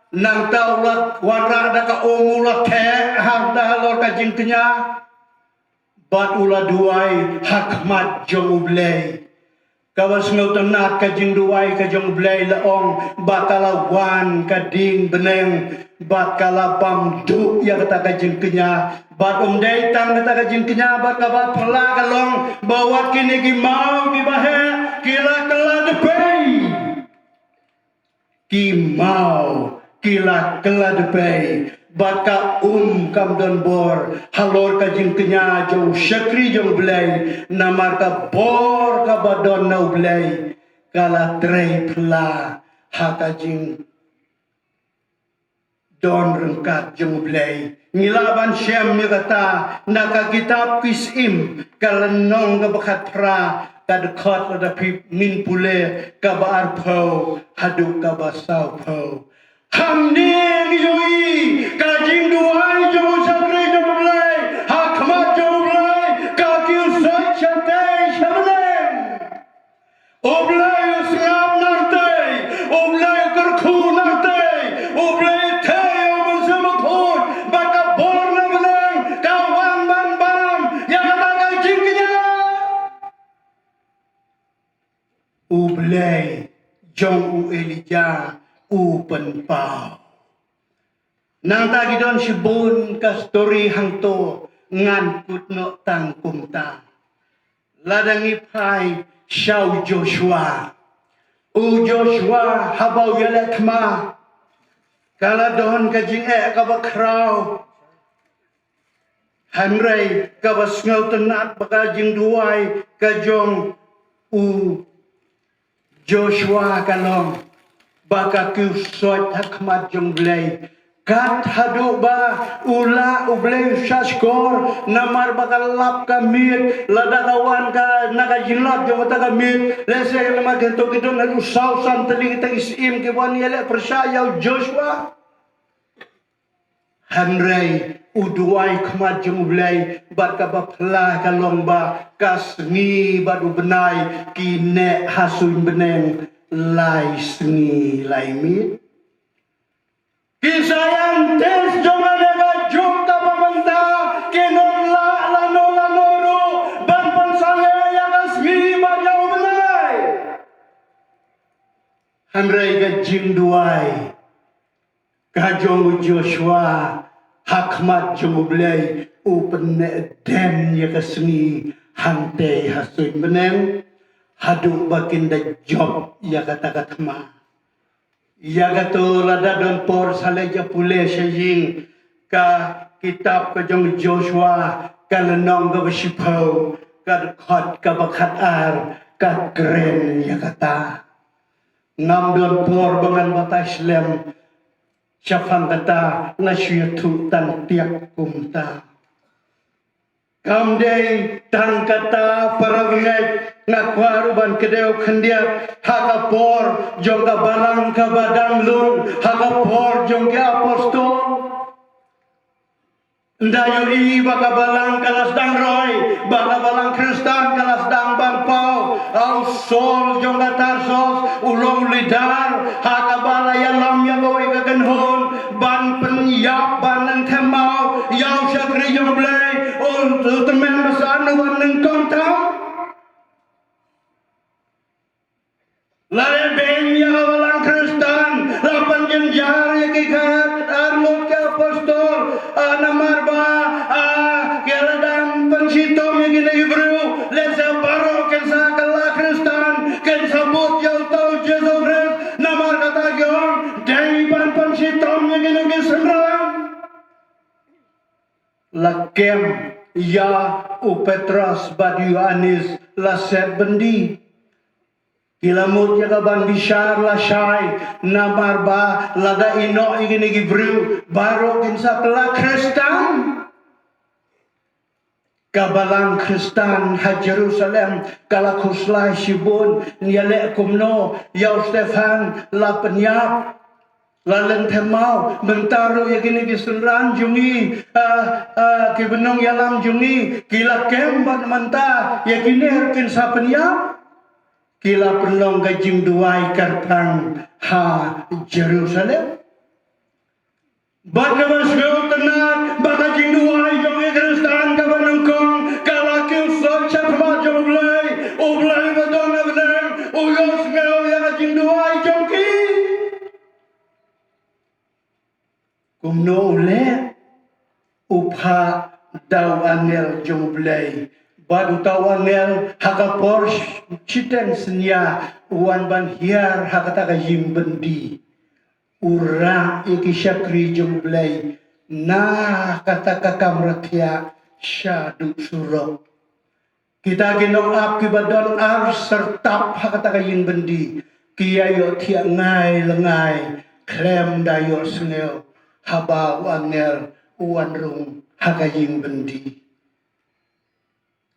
Nangta u la wanrah da ka um, u la theh hangta halor ka jingkñia. Bad u la duwai ha khmat jong U Blei. Kaba sngewtynnat, ka jingduwai ka jong U Blei, la ong ba ka la wan ka dieng bneng, bad ka la bam duh ïa kata ka jingkñia. Bad ym dei tang kata ka jingkñia, bad kaba phylla ka long ba wat kine ki maw kiba heh ki la kylla dpei. Ki maw ki la kylla dpei, bad ka um kam don bor halor ka jingkñia jong u shakri jong U Blei, namar ka bor kaba don na U Blei ka la trei phylla ha ka jingdon ryngkat jong U Blei. Ngi lah ban shem ïa kata na ka kitab Ki Syiem, ka lynnong kaba khatphra, ka dkhot lada phi ngin pule, kaba arphew haduh kaba sawphew. Hangne ngi ïohi ka jingduwai jong u shakri jong U Blei ha khmat jong U Blei, ka kiew soit shatei shabneng. U Blei u sngap nangtei, U Blei u kyrkhu nangtei, U Blei u theh ïa u Mynsiem Bakhuid, bad ka bor na bneng ka wan ban bam ïa kata ka jingkñia. U Blei jong u Elijah u pynpaw. Nangta ki don shibun ka story hangto, ngan kut noh tang kumta. Lada ngi phai sha u Joshua. U Joshua haba u ïaleh thma, ka la don ka jingeh kaba khraw. Hynrei kaba sngewtynnat ba ka jingduwai ka jong u Joshua ka long ba ka kiew soit ha khmat jong U Blei. Kat haduh ba u la, U Blei u shahshkor, namar ba ka lap ka miet, lada ka wan ka na ka jinglap jong kata ka miet, lehse namar kito ki don haduh saw san tylli kita ki syiem ki wan ïaleh pyrshah ïa u Joshua. Hynrei u duwai khmat jong U Blei bad kaba phylla ka long ba ka sngi bad u bnai ki neh ha suiñ bneng lai sngi lai miet. Ki scientist jong kane ka juk kaba mynta kim lah lano lano ruh ban pynsangeh ïa ka sngi bad ïa u bnai. Hynrei ka jingduwai ka jong u Joshua ha khmat jong U Blei u pynneh dem ïa ka sngi hangtei ha suiñ bneng haduh ba kin da jop ïa kata ka thma. Ïa kato lada don por sa leit ïa pule sha ïing ka kitab ka jong u Joshua ka lynnong kaba shiphew ka dkhot kaba khatar ka kren ïa kata. Ngam don por ba ngan batai slem shaphang kata, nga shu ïathuh tang tiak kumta. Kam dei tang kata para bangeit, nga kwah ruh ban kdew khyndiat ha ka por jong ka balang kaba dang lung, ha ka por jong ki apostol. Ynda ïohi ba ka balang ka la sdang roi, ba ka balang Khristan ka la sdang ban paw, u Saul jong ka Tarsos u long u leader ha kaba la ïalam ïa kawei ka kynhun ban pynïap, ban nang them maw ïa u shakri jong U Blei, u tymmen basan, u ban nyngkong tam. La leh beiñ ïa ka balang Khristan, la pynjynjar ïa ki khatar ngut ki apostol, ah, namar ba, ah, ki la dang pynshitom ïa kine ki briew, lehse baroh kin sa kylla Khristan, kin sa bud ïa uta u Jisu Khrist, namar kata ki ong, dei ban pynshitom ïa kine ki synran. La kem ïa u Petros bad u Ïoannis, la set byndi. Ki la mut ïa ka ban bishar lashai, namar ba lada ïehnoh ïa kine ki briew baroh kin sa kylla Khristan. Ka balang Khristan ha Jerusalem ka la khuslai shibun, ïaleh kumno ïa u Stephan la pynïap. La len them maw, mynta ruh ïa kine ki synran jong ngi, ah, ah, ki bynriew ïalam jong ngi, ki la kem bad mynta ïa kine ruh kin sa pynïap. Ki la pynlong ka jingduwai kyrpang ha Jerusalem. Bad kaba sngewtynnat ba ka jingduwai jong ki Khristan kaba nyngkong ka la kiew sot shakhmat jong U Blei, U Blei uba don ha bneng u ïohsngew ïa ka jingduwai jong ki. Kumno u leh? U phah da u angel jong U Blei. Bad uta u angel ha ka por shiteng synñia u wan ban hiar ha kata ka ïing byndi. U rah ïa ki shakri jong U Blei na kata ka kamra thiah shaduh surok. Kita ki nongap kiba don ar syrtap ha kata ka ïing byndi ki ïa ïohthiah ngai lyngngai khlem da ïohsngew haba u angel u wan rung ha ka ïing byndi.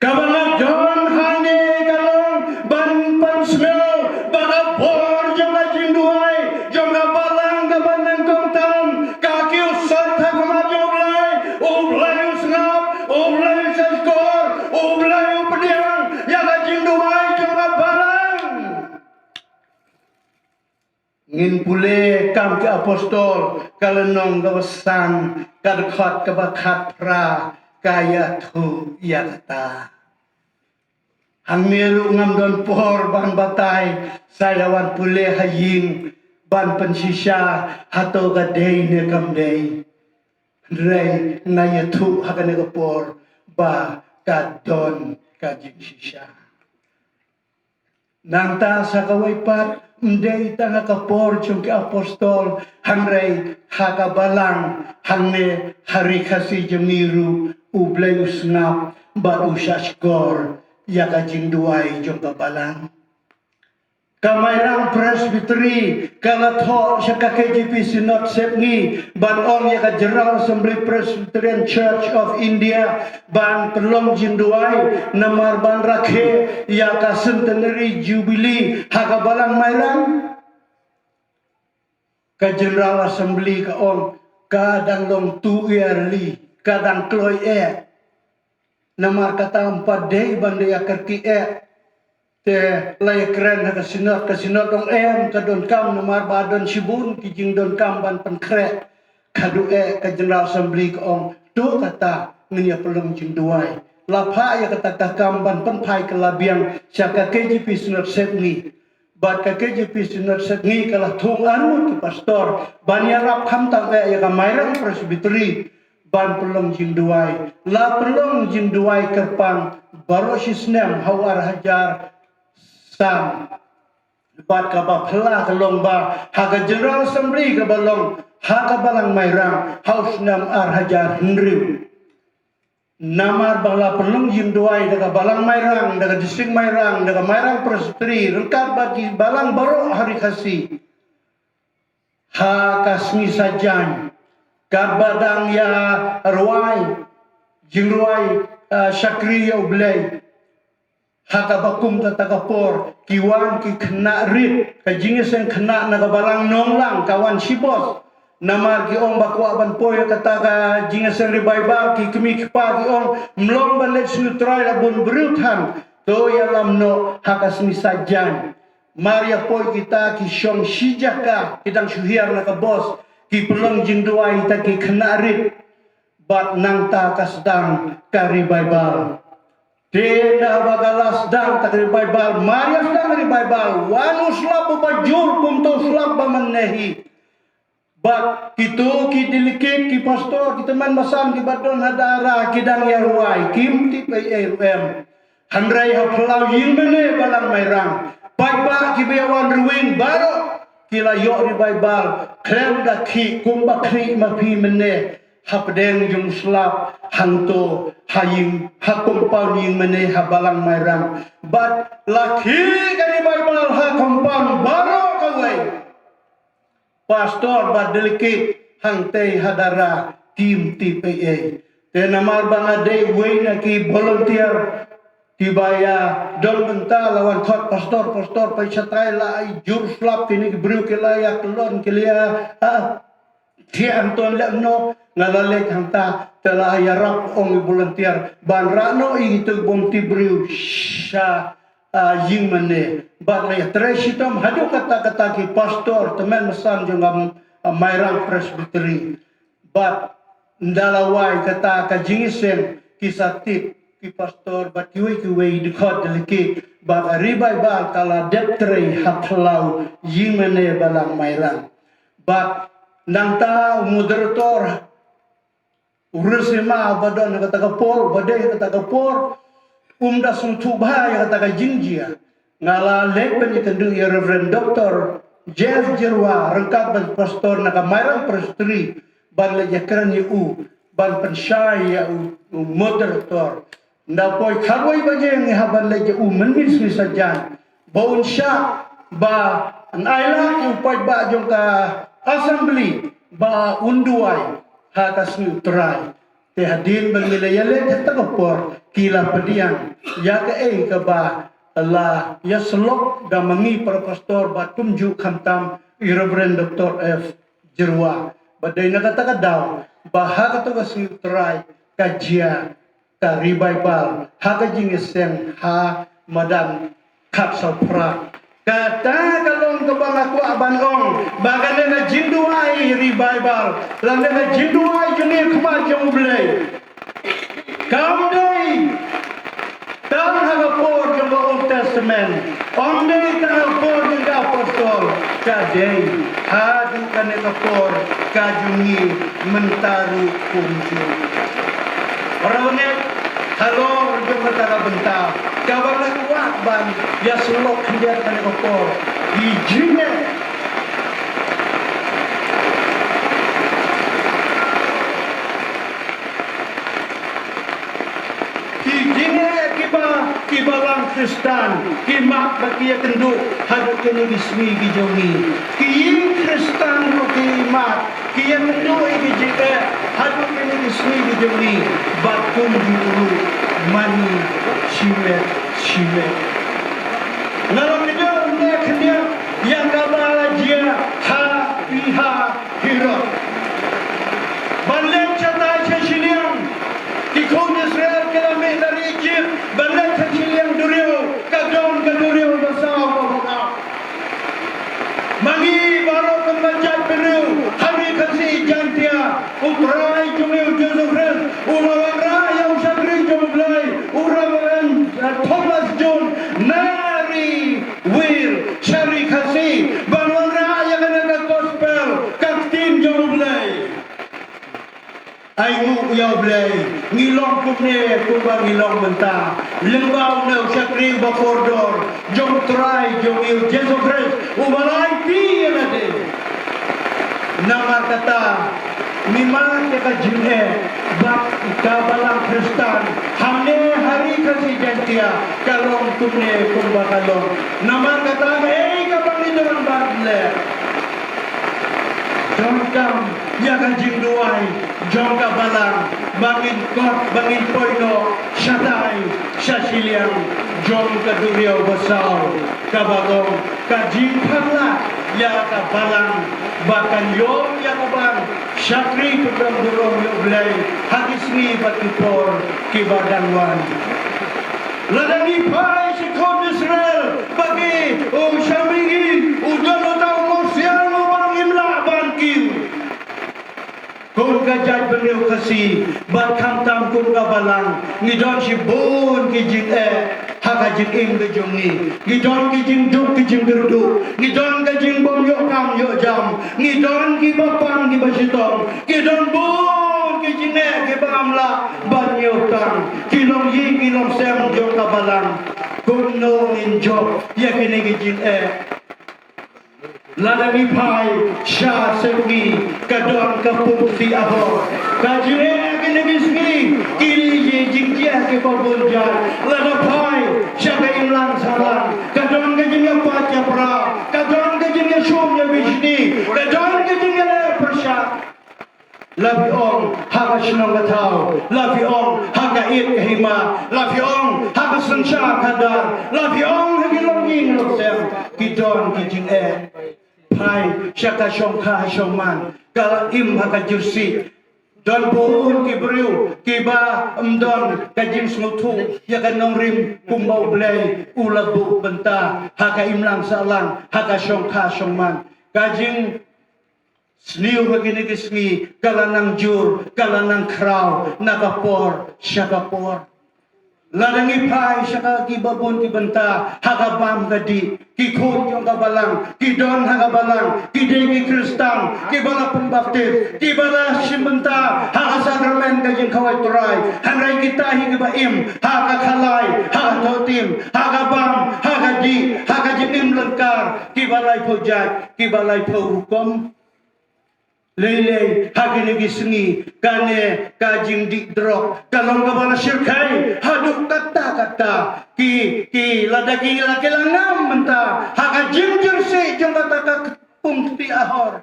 Kaba nga don hangne ka long ban pynsngew ba ka bor jong ka jingduwai jong ka balang kaba nyngkong tam ka kiew sot ha khmat jong U Blei. U Blei u sngap, U Blei u shahshkor, U Blei u pdiang ïa ka jingduwai jong ka balang. Ngin pule Kam ki Apostol ka lynnong kaba san ka dkhot kaba khatphra ka ïathuh ïa kata. Hangne ruh ngam don por ban batai, sa ïa wan pule ha ïing ban pynshisha hato ka dei ne kam dei. Hynrei nga ïathuh ha kane ka por ba ka don ka jingshisha. Nangta sa kawei pat, ym dei tang ha ka por jong ki apostol, hynrei ha ka balang hangne ha ri Khasi jong ngi ruh U Blei u sngap bad u shahshkor ïa ka jingduwai jong ka balang. Ka Mairang Presbytery ka la thoh sha ka K J P Synod Sepngi ban ong ïa ka General Assembly Presbyterian Church of India ban pynlong jingduwai namar ban rakhe ïa ka Centenary Jubilee ha ka balang Mairang. Ka General Assembly ka ong, ka dang long too early, ka dang kloi eh. Namar kata ym pat dei ban da ïa kyrkieh. Te la ïa kren ha ka synod, ka synod ong em, ka donkam namar ba don shibun ki jingdonkam ban pynkhreh. Ka duh eh ka General Assembly ka ong, to kata ngin ïa pynlong jingduwai. La phah ïa kata ka kam ban pynphai ka la biang sha ka K J P Synod Sepngi. Bad ka K J P Synod Sepngi ka la thung arngut ki pastor ban ïarap khamtam eh ïa ka Mairang Presbytery ban pynlong jingduwai. La pynlong jingduwai kyrpang baroh shi snem ha u ar hajar san. Bad kaba phylla ka long ba ha ka General Assembly kaba long ha ka Balang Mairang ha u snem ar hajar hynriew. Namar ba la pynlong jingduwai da ka Balang Mairang, da ka District Mairang, da ka Mairang Presbytery, ryngkat bad ki balang baroh ha Ri Khasi. Ha ka sngi Saitjaiñ, katba dang ïa rwai, jingrwai, ah, shakri ïa U Blei. Ha kaba kum kata ka por, ki wan ki khynnah rit, ka jingïaseng khynnah na ka Balang Nonglang, ka wan shibun. Namar ki ong ba kwah ban poi ïa kata ka jingïaseng revival, ki kmie ki kpa ki ong, ym long ban leit sngewthuh la bun briew than, to ïalam noh ha ka sngi Saitjaiñ. Mar ïa poi kita ki shong shi jaka, ki dang shu hiar na ka bos, ki pynlong jingduwai ïa kita ki khynnah rit. Bad nangta ka sdang ka revival. Te ynda ba ka la sdang ta ka revival, mar ïa sdang revival, wan u slap uba jur kumto slap ba mynne hi. Bad kito ki delegate, ki pastor, ki tymmen basan kiba don ha Dara ki dang ïa rwai, kim tip ei ei ruh em. Hynrei ha phyllaw ïing mane Balang Mairang, paidbah kiba ïa wan rwing baroh ki la ïoh revival khlem da khih, kumba khih ma phi mynne. Hapdeng jong slap hangto ha ïing, ha compound ïing mane ha Balang Mairang. Bad la khih ka revival ha compound baroh kawei. Pastor bad delegate hangtei ha Dara kim tip ei ei. Te namar ba nga dei uwei na ki volunteer kiba ïa don bynta, la wan khot pastor, pastor peit shatai, la ai jur slap, kine ki briew ki la ïa kyllon, ki la ïa, ah, thiah hangto leh noh, nga la leit hangta, te la ïarap, ong i volunteer ban rah noh ïa kitu ki bym tip briew sha, ah, ïing mane. Bad la ïatrei shitom haduh katta katta ki pastor, tymmen basan jong ka, ah, Mairang Presbytery. Bad ynda la wai kata ka jingïaseng, ki sa tip ki pastor bad kiwei kiwei, dkhot delegate, ba ka revival ka la dep trei ha phyllaw ïing mane Balang Mairang. Bad nangta u moderator, u Risima ba don ha kata ka por, ba dei ha kata ka por, um da sngewthuh bha ïa kata ka jingjia. Nga la leit ban ïakynduh ïa Reverend Doctor Jeff Jyrwa ryngkat bad pastor na ka Mairang Presbytery, ban leit ïakren ïa u, ban pynshai ïa u, u moderator. Ynda poi khatwei baje ngi hap ban leit ïa u mynmiet sngi Saitjaiñ, ba un shah, ba yn ailad ïa u paidbah jong ka assembly ba un duwai ha ka sngi U Trai. Te hadien ba ngi la ïaleit ha kata ka por, ki la pdiang ïa kaei kaba la ïasyllok da ma ngi para pastor bad kumjuh khamtam i Reverend Doctor F Jyrwa. Ba dei na kata ka daw ba ha kata ka sngi U Trai ka jia ka revival ha ka jingïaseng ha madan Khatsawphra. Kata ka long kaba nga kwah ban ong ba kane ka jingduwai revival lane ka jingduwai jong ngi ha khmat jong U Blei, kam dei tang ha ka por jong ka Old Testament, ym dei tang ha ka por jong ki apostol, ka dei haduh kane ka por ka jong ngi mynta ruh kumjuh. Para bangeit, halor jong kata ka bynta kaba nga kwah ban ïasyllok khyndiat kane ka por, ki jingeh, ki jingeh kiba ki balang Khristan ki mad ba ki ïakynduh haduh kine ki sngi ki jong ngi. Ki ïing Khristan ruh ki mad, ki ïakynduh ïa ki jingeh haduh kine ki sngi ki jong ngi, bad kumjuh ruh mane shimet shimet. Nga la kdew ïa khyndiat ïa kaba la jia ha Pi-Hahiroth. U Trai jong ngi u Jisu Khrist u la wanrah ïa u shakri jong U Blei, u Reverend, eh, Thomas Jones, Mary Ware, shari Khasi, ban wanrah ïa kane ka gospel, ka ktien jong U Blei. Ai nguh ïa U Blei, ngi long kumne kumba ngi long mynta. Lyngba une u shakri uba kordor jong U Trai jong ngi u Jisu Khrist uba la aiti ïa lade. Namar kata ngim mad ïa ka jingeh ba ka balang Khristan hangne ha Ri Khasi Jaiñtia ka long kumne kumba ka long. Namar kata kaei kaba ngi don ban leh? Donkam ïa ka jingduwai jong ka balang ba ngin kot, ba ngin poi noh shatai sha shiliang jong ka duriaw basaw, kaba long ka jingpyrkhat ïa ka balang ba kan ïoh ïa ka ban shakri pynrem burom ïa U Blei ha ki sngi bad ki por kiba dang wan. Lada ngi phai sha ki khun Israel, ba ki, u Shamiri, u don uta u mawsiang uba ngim lah ban kiew. Kum ka jaitbynriew Khasi bad khamtam kum ka balang, ngi don shibun ki jingeh ha ka jingim ka jong ngi. Ngi don ki jingduk ki jingkyrduh, ngi don ka jingbym ïoh kam ïoh jam, ngi don kiba pang kiba shitom, ngi don bun ki jingeh kiba ngam lah ban ïoh tang. Ki longïing ki longsem jong ka balang, kumno ngin jop ïa kine ki jingeh? Lada ngi phai sha Sepngi, ka don ka Pumkti Ahor. Ka jingeh kine ki sngi, ki ri jingjia kiba bun jait. Lada phai sha ka imlang sahlang, ka don ka jingïapait ïapra, ka don ka jingïashum ïabishni, ka don ka jingïaleh pyrshah. La phi ong ha ka shnong ka thaw, la phi ong ha ka ïit ka hima, la phi ong ha ka synshar khadar, la phi ong ha ki longïing longsem, ki don ki jingeh. Phai sha ka shongkha shongman, ka la im ha ka jyrsieh. Don bun ki briew kiba ym don ka jingsngewthuh ïa ka nongrim kumba U Blei u la buh bynta ha ka imlang sahlang, ha ka shongkha shongman. Ka jing sniew ha kine ki sngi ka la nang jur, ka la nang khraw na ka por sha ka por. Lada ngi phai sha ka kiba bun ki bynta ha ka bam ka dih, ki khun jong ka balang ki don ha ka balang, ki dei ki Khristan kiba la pynbaptis, kiba la shim bynta ha ka sakramen ka jingkhawai Trai. Hynrei kita hi kiba im ha ka khalai, ha ka thohtim, ha ka bam, ha ka dih, ha ka jingim lyngkar, kiba laiphew jait, kiba laiphew rukom. Lei lei ha kine ki sngi kane ka jingdih drok ka long kaba la shyrkhei haduh katta katta. Ki, ki lada ki la, ki la ngam mynta ha ka jingjyrsieh jong kata ka Pumkti Ahor.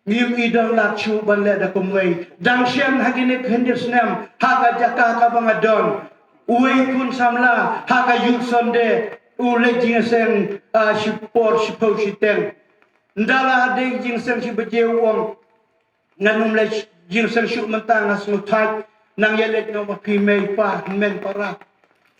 Ngim i don lad shuh ban leh da kumwei. Dang shen ha kine ki khyndiat snem ha ka jaka kaba nga don, uwei u khun samla ha ka Youth Sunday u leit jingïaseng, ah, shipor shiphew shiteng. Ynda la dei jingïaseng shi baje u ong, ngan ym leit jingïaseng shuh mynta, nga sngewthait. Nang ïaleit noh ma phi mei pa, hynmen para,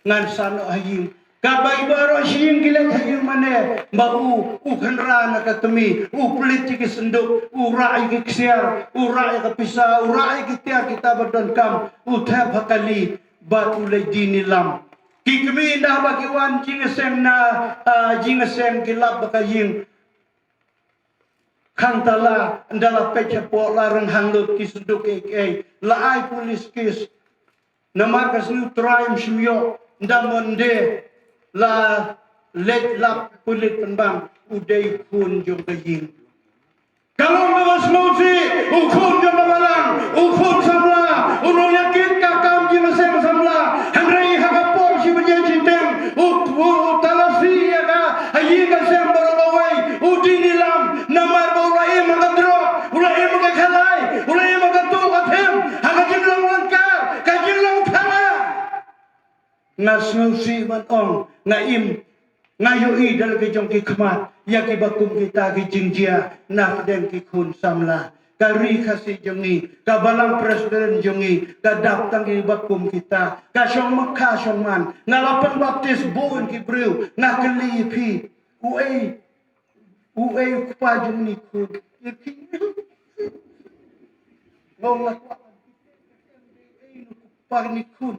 ngan sa noh ha ïing. Katba i baroh shi ïing ki leit ha ïing mane, ba u, u khynra na ka kmie, u plie ïa ki synduk, u rah ïa ki ksiar, u rah ïa ka pisa, u rah ïa ki tiar kita ba donkam, u thep ha kali bad u leit die nilam. Ki kmie ynda ba ki wan jingïaseng na, ah, jingïaseng ki lap ba ka ïing khang tala, ynda la peit hapoh la rynghang lut ki synduk kiei kiei, la ai police case. Namar ka sngi U Trai ym shym ïoh, ynda Monday la leit lap pulit pynban u dei u khun jong ka ïing. Ka long kaba sngewsih, u khun jong ka balang, u khun samla, u nongïakit ka kam jingïaseng samla. Hynrei ha ka por shi baje shiteng, u, u, u talasi ïa ka, ha ïing ka sem baroh kawei, u die nilam, namar ba u la im ha ka drok, u la im ha ka khalai, u la im ha ka tuh ka them, ha ka jinglong lyngkar, ka jinglong thara. Nga sngewsih ban ong, nga im, nga ïohi da la ki jong ki khmat ïa kiba kum kita ki jingjia na pdeng ki khun samla. Ka Ri Khasi jong ngi, ka Balang Presbyterian jong ngi ka dap tang kiba kum kita. Ka shong makha shong man, nga la pynbaptis bun ki briew. Nga kylli ïa phi, uei, uei u kpa jong une u khun? Ïa phi. Nga ong la kwah ban tip ei no u kpa kane khun.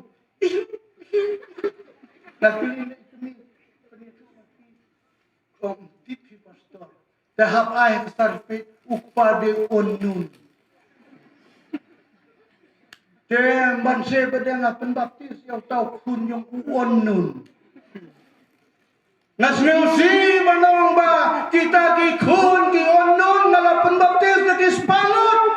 La kylli na i kmie, kane khun. Ong tip hi pastor. Te hap ai ha ka certificate u kpa dei u unknown. Te ban seh ba dei nga pynbaptis ïa uta u khun jong u unknown. Nga sngewsih ban ong ba kita ki khun ki unknown nga la pynbaptis da ki spah ngut.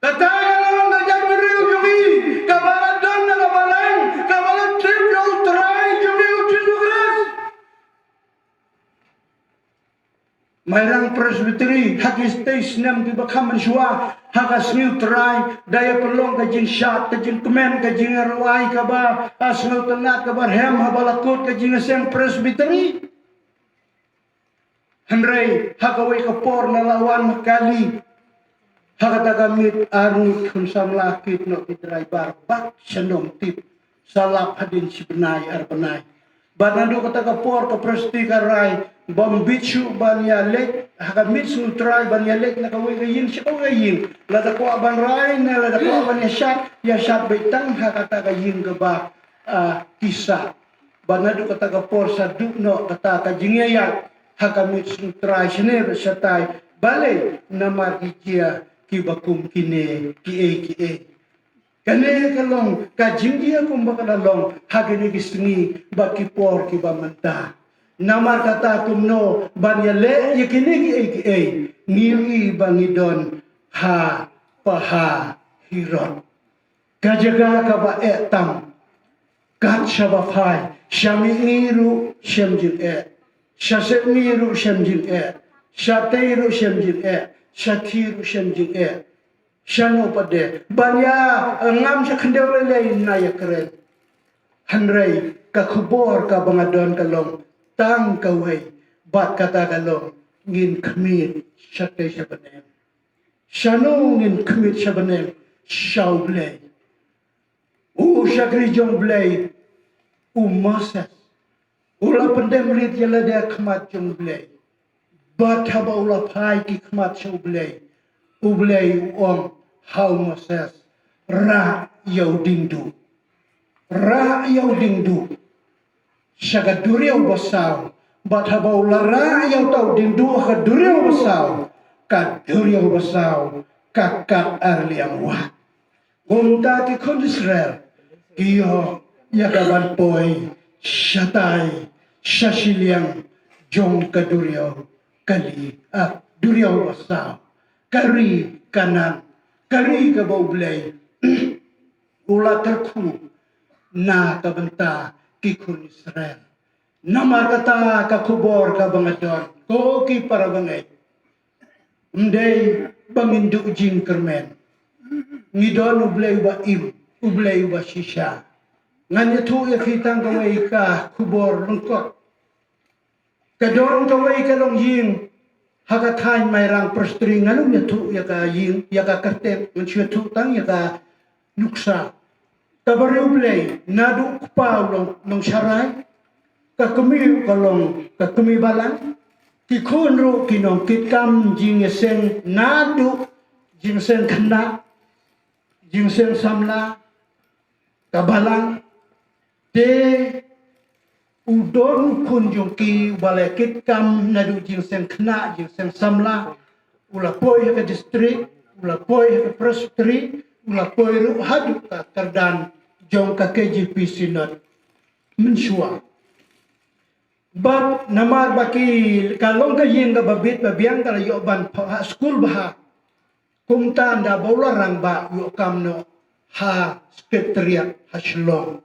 Kata ka long ka jaitbynriew jong ngi kaba la don na ka balang kaba la tip ïa u Trai jong ngi u Jisu Khrist. Mairang Presbytery ha ki stei snem kiba kham mynshuwa ha ka sngi u Trai da ïa pynlong ka jingshad ka jingkmen ka jingrwai kaba sngewtynnat kaba rhem haba la kut ka jingïaseng Presbytery. Hynrei ha kawei ka por na la wan ma kali ha kata ka miet arngut khun samla kit noh ki driver bad sha Nongtip. Sa lap hadien shi bnai ar bnai. Bad naduh kata ka por ka Presbytery ka rai bym bit shuh ban ïaleit ha ka miet sngi u Trai ban ïaleit na kawei ka ïing sha kawei ka ïing. Lada kwah ban rai ne lada kwah ban ïashad, ïashad beit tang ha kata ka ïing kaba ah, ki sah. Bad naduh kata ka por sa duh noh kata ka jingïaid ha ka miet sngi u Trai shane bad shatai. Balei? Namar ki jia kiba kum kine kiei kiei. Kane ka long ka jingjia kumba ka la long ha kine ki sngi bad ki por kiba mynta. Namar kata kumno ban ïaleh ïa kine kiei kiei, ngi ïohi ba ngi don ha Pahaïroth. Ka jaka kaba eh tam. Kat shaba phai, sha mihngi ruh shem jingeh, sha sepngi ruh shem jingeh, sha tei ruh shem jingeh, sha thi ruh shem jingeh. Shano pat de ban ïa ngam sha khyndew lei lei na ïa kren. Hynrei ka khubor kaba nga don ka long tang kawei bad kata ka long ngin khmih sha tei sha bneng. Shano ngin khmih sha bneng? Sha U Blei. U shakri jong U Blei u Moses u la pyndem rit ïa lade ha khmat jong U Blei. Bad haba u la phai ki khmat sha U Blei, U Blei u ong ha u Moses, rah ïa u diengduh. Rah ïa u diengduh sha ka duriaw basaw. Bad haba u la rah ïa uta u diengduh ha ka duriaw basaw, ka duriaw basaw ka kat ar liang wad. Kumta ki khun Israel ki ïoh ïa ka ban poi shatai sha shiliang jong ka duriaw kali, ah, duriaw basaw, ka ri Kanaan, ka ri kaba U Blei u la kyrkhu na ka bynta ki khun Israel. Namar kata ka khubor kaba nga don, ko ki para bangeit, ym dei ba ngin duh jingkyrmen. Ngi don U Blei uba im, U Blei uba shisha. Ngan ïathuh ïa phi tang kawei ka khubor lyngkot. Ka don kawei ka longïing ha ka thaiñ Mairang Presbytery, ngan ym ïathuh ïa ka ïing, ïa ka kyrteng, ngan shu ïathuh tang ïa ka nuksa. Kaba riewblei, naduh u kpa u long nongsharai, ka kmie ka long ka kmie balang, ki khun ruh ki nongkitkam jingïaseng, naduh jingïaseng khynnah, jingïaseng samla, ka balang. Te u don u khun jong ki uba la kitkam naduh jingïaseng khynnah, jingïaseng samla, u la poi ha ka district, u la poi ha ka presbytery, u la poi ruh haduh ka kyrdan jong ka K J P Synod mynshuwa. Bad namar ba ki, ka long ka ïing kaba bit ba biang, ka la ïoh ban pha-, ha skul bha. Kumta ynda ba u la rangbah, u ïoh kam noh ha Secretariat ha Shillong.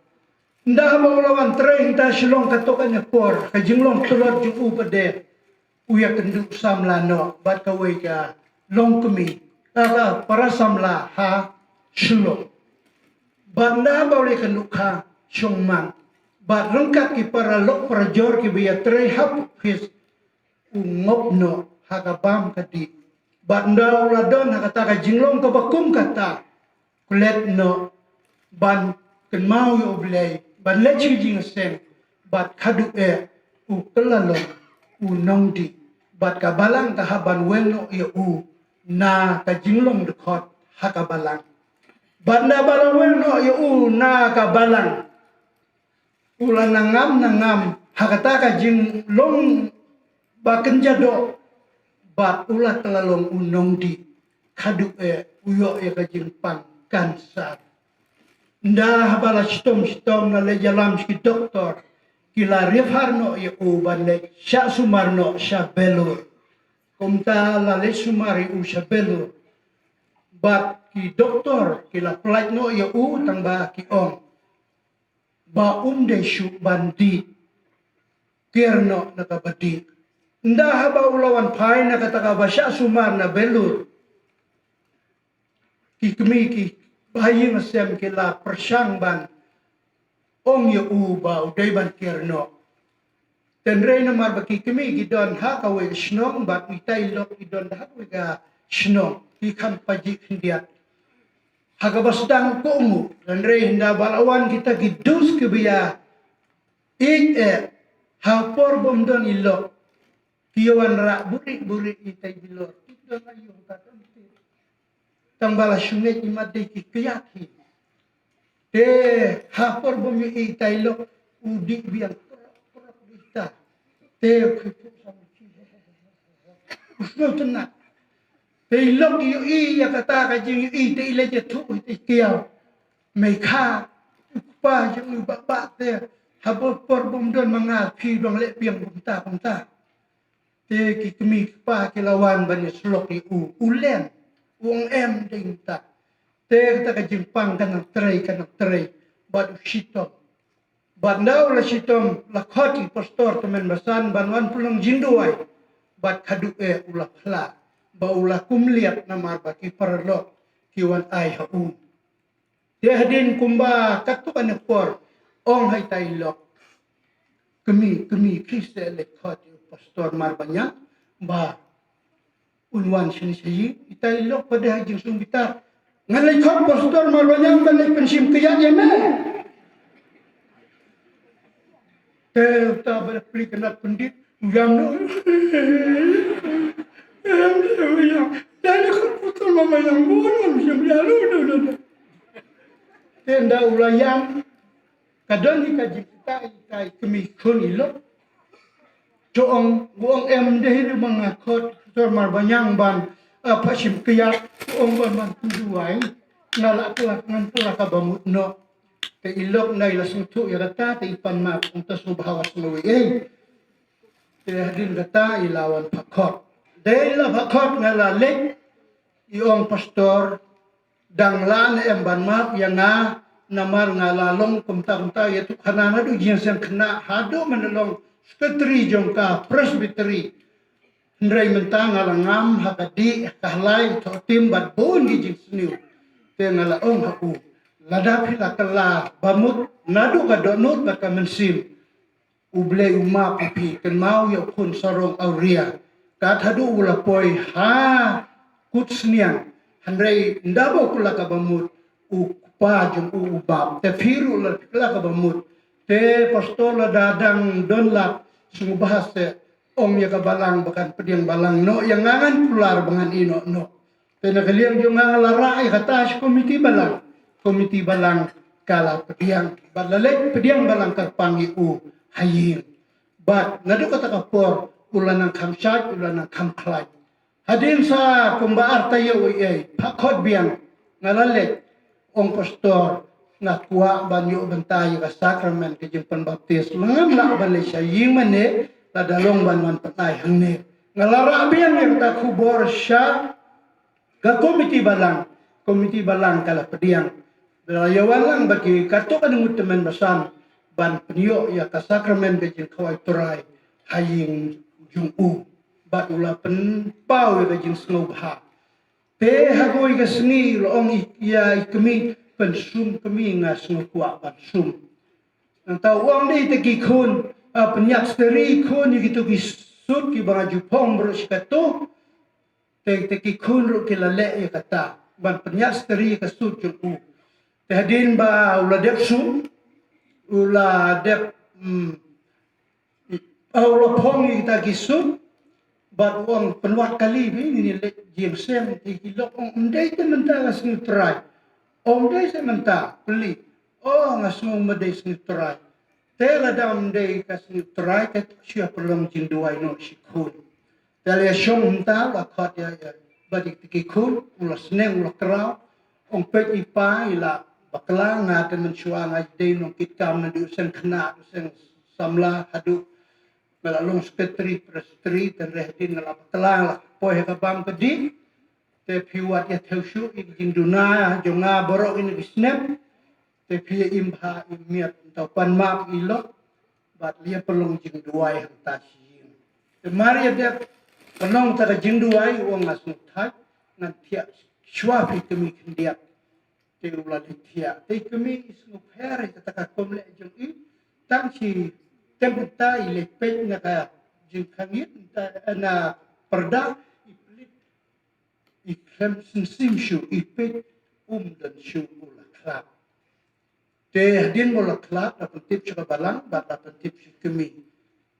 Ynda ba u la wan trei hangta Shillong, kato kane por ka jinglong tlot jong u pat de, u ïakynduh samla noh bad kawei ka longkmie, ka, ka para samla ha Shillong. Bad ynda ba u la ïakynduh kha shong man bad ryngkat ki para lok para jor kiba ïatrei ha pyrthei, u ngop noh ha ka bam ka dih. Bad ynda u la don ha kata ka jinglong kaba kum kata, klet noh ban kynmaw ïa U Blei, ban leit sha ka jingïaseng, bad khadduh eh u kylla long u nongdih. Bad ka balang ka hap ban weng noh ïa u na ka jinglong dkhot ha ka balang. Bad naba la wer noh ïa u na ka balang, u la nang ngam nang ngam ha kata ka jinglong ba kynja doh, bad u la kylla long u nongdih, khadduh eh u ïoh ïa ka jingpang kansar. Nda haba la shitom shitom la leit ïalam sha ki doktor, ki la refer noh ïa u ban leit shah sumar noh sha Belur. Kumta la leit sumar ïa u sha Belur. Bad ki doktor ki la pyllait noh ïa u tang ba ki ong ba um dei shuh ban dih, ker noh na kaba dih. Nda haba u la wan phai na kata kaba shah sumar na Belur, ki kmie ki bahaïing hasem ki la pyrshang ban ong ïa u ba u dei ban ker noh. Hynrei namar ba ki kmie ki don ha kawei ka shnong bad itai i lok i don ha kawei ka shnong, ki kham pajih khyndiat ha kaba sdang u kohnguh. Hynrei hynda ba la wan kita ki dus kiba ïa ïeit eh ha por bym don i lok, ki ïa wanrah buhrieh buhrieh itai i lok, ki don aïu ka don te. Tang ba la shu ngeit i mat dei ki kyiad hi. Te ha por bym ïohi itai i lok, u dih biang prok prok ita. Te u khie phuh sam u khie, u sngewtynnat. Te i lok i ïohi ïa kata ka jingïohi te i leit ïathuh ïa i kiaw. Mei kha, u kpa jong u, bah bah te, ha por bym don ma nga phi dang leh biang kumta kumta. Te ki kmie ki kpa ki la wan ban ïasyllok ïa u, u len, u ong em dei kumta. Te kata ka jingpang ka nang trei, ka nang trei, bad u shitom. Bad nda u la shitom, la khot ïa i pastor tymmen basan ban wan pynlong jingduwai. Bad khadduh eh u la phla ba u la kumliat namar ba ki paralok ki wan ai ha u. Te hadien kumba katto katne por, ong ha itai i lok, kmie, kmie, phi sa leit khot ïa u pastor Marbaniang ba un wan shane sha ïing. Itai i lok pat de ha jingsngewbitar, ngan leit khot pastor Marbaniang ban leit pynshim kyiad ïa me? Te uta ba la plie kynad pyndit, u ïam noh. Ïam, ïam, ïam. Te nda u la ïam. Ka don hi ka jingkyntait ïa i kmie khun i lok. To ong, u ong em dei hi ruh ma nga khot pastor Marbaniang ban, eh, pynshim kyiad, u ong ban, ban pynduwai. Nga la kylla, ngan kylla kaba mut noh. Te i lok nda i la sngewthuh ïa kata, te i pan map, kumta sngewbha wat sngewbha ei. Te hadien kata i la wan phah khot. Dei la phah khot nga la leit, i ong pastor, dang lah ne em ban map ïa nga, namar nga la long kumta kumta ïa tu khana naduh jingseng khynnah haduh mynta long secretary jong ka Presbytery. Hynrei mynta nga la ngam ha ka dih, ha ka hlai, thoh tim bad bun ki jingsniew. Te nga la ong ha u, lada phi la kylla ba mut naduh ka dohnud bad ka mynsiem, U Blei u map ïa phi, kynmaw ïa u khun sarong awria. Kat haduh u la poi ha kut sniang, hynrei nda ba u kylla kaba mut, u kpa jong u u bap. Te phi ruh la kylla kaba mut. Te pastor, lada dang don lad, sngewbha seh ong ïa ka balang ba kan pdiang balang noh ïa nga, ngan kular ba ngan ïeh noh noh. Te na ka liang jong nga, nga la rah ïa kata sha komiti balang. Komiti balang ka la pdiang. Bad la leit pdiang balang kyrpang ïa u ha ïing. Bad naduh kata ka por u la nang kham shait, u la nang kham khlaiñ. Hadien sa kumba ar taïew ei ei, phah khot biang, nga la leit, ong pastor, nga kwah ban ïoh bynta ïa ka sakramen ka jingpynbaptis. Ngam lah ban leit sha ïing mane, lada long ban wan pynai hangne. Nga la rah biang ïa kata khubor sha ka komiti balang, komiti balang ka la pdiang. Ba la ïa wan lang bad ki katto katne ngut tymmen basan ban pynïoh ïa ka sakramen ka jingkhawai Trai ha ïing jong u. Bad u la pynpaw ïa ka jingsngewbha. Te ha kawei ka sngi la ong ïa i kmie, pynsum kmie, nga sngewkwah ban sum. Nangta u ong ïa ita ki khun, ah, pynïap steri khun ïa kito ki sut kiba nga ju phong baroh shi katto. Te, te ki khun ruh ki la leh ïa kata ban pynïap steri ïa ka sut jong u. Te hadien ba u la dep sum, u la dep, mm, ah, u la phong ïa kita ki sut, Bad u ong pynwad kali ba ngin ïa leit jingseng, te ki lok ong ym dei te mynta ka sngi U Trai. Ym dei te mynta, plie. O nga sngew ym dei sngi U Trai. Te lada ym dei ka sngi U Trai te shu ïa pynlong jingduwai noh shi khun. Te la ïa shong mynta la khot ïa ïa ba dik te ki khun, u la sneng u la kraw. Ong peit i pa i la bakla, nga te mynshuwa nga dei nongkitkam naduh seng khynnah, seng samla haduh nga la long secretary, presbytery, tang re hadien nga la bakla, la poi ha ka bam ka dih. Te phi wat ïa thew shuh ïa ki jingduna jong nga baroh ïa ki snem. Te phi ïa im bha im miat, tang pan map i lok. Bad la ïa pynlong jingduwai hangta shi ïing. Te mar ïa dep pynlong ta ka jingduwai, u ong nga sngewthait, ngan thiah shuwa phi kmie khyndiat. Te u la leit thiah. Te i kmie i sngewpher ïa kata ka kum leh jong i. Tang shi teng kata i leit peit na ka jingkhangit, na pyrda, i plie, i khlem sngewsih shuh, i peit um don shuh, u la khlad. Te hadien ba u la khlad la pyntip sha ka balang bad la pyntip sha i kmie.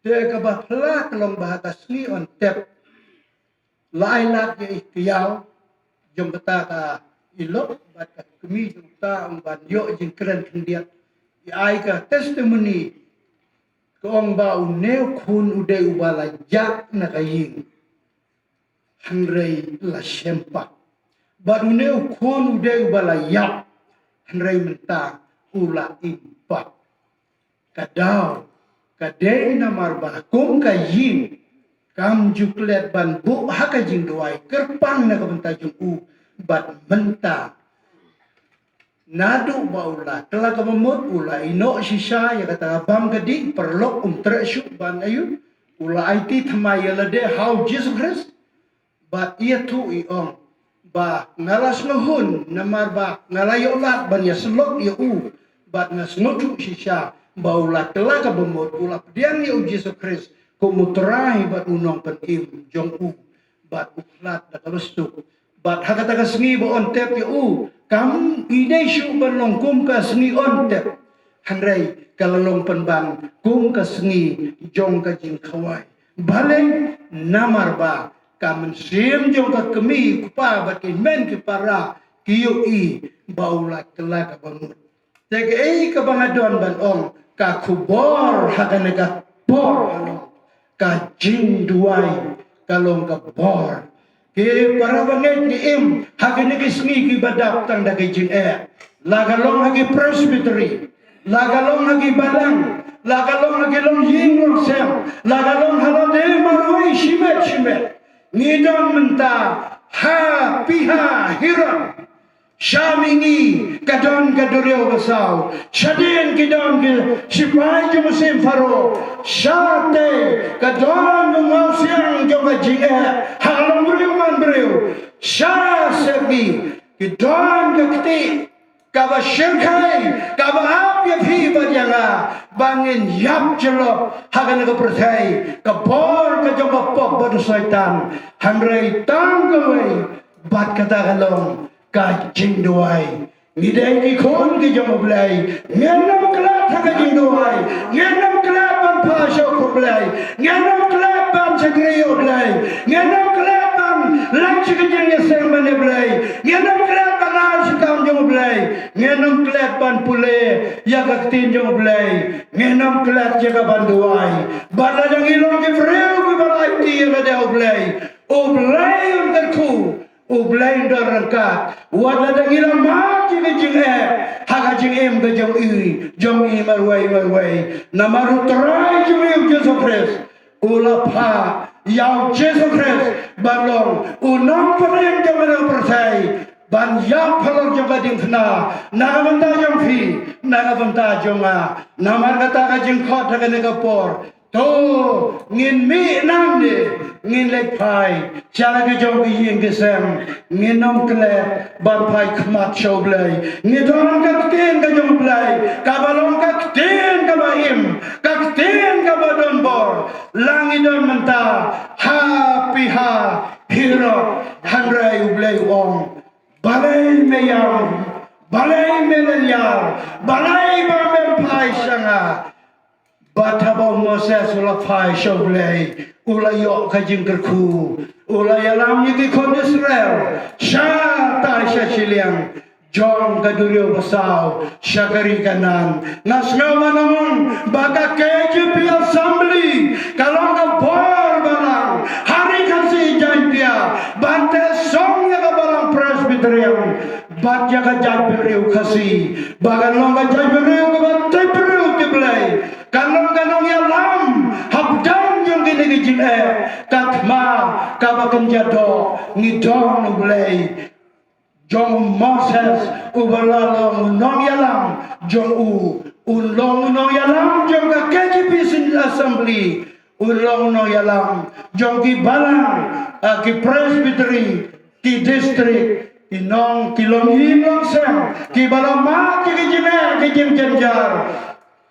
Te kaba phylla ka long ba ha ka sngi Onthep la ai lad ïa i kyiaw jong kata ka i lok bad ka kmie jong kata, ong ban ïoh jingkren khyndiat. I ai ka testimony, ka ong ba une u khun u dei uba la jah na ka ïing, hynrei la shem pat. Bad une u khun u dei uba la ïap, hynrei mynta u la im pat. Ka daw ka dei namar ba kum ka ïing kam ju klet ban buh ha ka jingduwai kyrpang na ka bynta jong u, bad mynta naduh ba u la kylla kaba mut, u la ïehnoh shisha ïa kata ka bam ka dih, paralok um treh shuh ban ïoh. U la aiti thymmai ïa lade ha u Jisu Khrist. Bad ïathuh i ong ba nga la sngewhun namar ba nga la ïoh lad ban ïasyllok ïa u. Bad nga sngewthuh shisha ba u la kylla kaba mut, u la pdiang ïa u Jisu Khrist kum u Trai bad u Nongpynim jong u. Bad u khlad da kaba suk. Bad ha kata ka sngi ba Onthep ïa u, kam dei shuh ban long kum ka sngi Onthep, hynrei ka la long pynban kum ka sngi jong ka jingkhawai. Balei? Namar ba ka mynsiem jong ka kmie, kpa bad ki hynmen ki para ki ïohi ba u la kylla kaba mut. Te kaei kaba nga don ban ong, ka khubor ha kane ka por ka long ka jingduwai, ka long ka bor. Ki para bangeit, ngi im ha kine ki sngi kiba dap tang da ki jingeh. La ka long ha ki presbytery, la ka long ha ki balang, la ka long ha ki longïing longsem, la ka long ha lade marwei shimet shimet. Ngi don mynta ha Piha Hirot. Sha mihngi ka don ka duriaw basaw. Shadien ki don ki shipai jong u Syiem Pharaoh. Shatei ka don u mawsiang jong ka jingeh ha ka longbriew manbriew. Sha sepngi ki don ka kti kaba shyrkhei, kaba ap ïa phi bad ïa nga ba ngin ïap jyllop ha kane ka pyrthei. Ka bor ka jong ka pop bad u Soitan, hynrei tang kawei bad kata ka long ka jingduwai. Ngi dei ki khun ki jong U Blei. Ngin ym klet ha ka jingduwai. Ngin ym klet ban phai sha U Blei. Ngin ym klet ban shakri U Blei. Ngin ym klet ban leit sha ka jingïaseng bad U Blei. Ngin ym klet ban ai sha kam jong U Blei. Ngin ym klet ban pule ïa ka ktien jong U Blei. Ngin ym klet ïa ka ban duwai. Bad lada ngi long ki briew kiba la aiti ïa lade U Blei, U Blei un kyrkhu. U Blei un don ryngkat. Wat lada ngi la mad ïa ka jingeh ha ka jingim ka jong i, jong i marwei marwei. Namar U Trai jong i U Jisu Khrist u la phah ïa U Jisu Khrist ban long u Nongpynim jong kane ka pyrthei, ban ïap halor jong ka diengphna na ka bynta jong phi, na ka bynta jong nga. Namar kata ka jingkhot ha kane ka por, to ngin mih nangne, ngin leit phai sha la ki jong ki ïing ki sem. Ngin ym klet ban phai khmat sha U Blei. Ngi don ka ktien ka jong U Blei kaba long ka ktien kaba im, ka ktien kaba don bor. La ngi don mynta ha Piha Hirot, hynrei U Blei u ong, balei me ïam, balei me lynñiar, balei ba mem phai sha nga? Bad haba u Moses u la phai sha U Blei, u la ïoh ka jingkyrkhu, u la ïalam ïa ki khun Israel shatai sha shiliang jong ka duriaw basaw sha ka ri Kanaan. Nga sngew ban ong ba ka K J P Assembly ka long ka bor balang ha Ri Khasi Jaiñtia, ban teh song ïa ka balang Presbyterian bad ïa ka jaitbynriew Khasi ba kan long ka jaitbynriew kaba tip briew tip Blei, kan long ka nongïalam hapdeng jong kine ki jingeh. Ka thma kaba kynja doh, ngi don U Blei jong u Moses uba la long u nongïalam jong u, un long u nongïalam jong ka K J P Assembly, un long u nongïalam jong ki balang, ah, ki presbytery, ki district, ki nong, ki longïing longsem, kiba la mad ïa ki jingeh ki jingjynjar.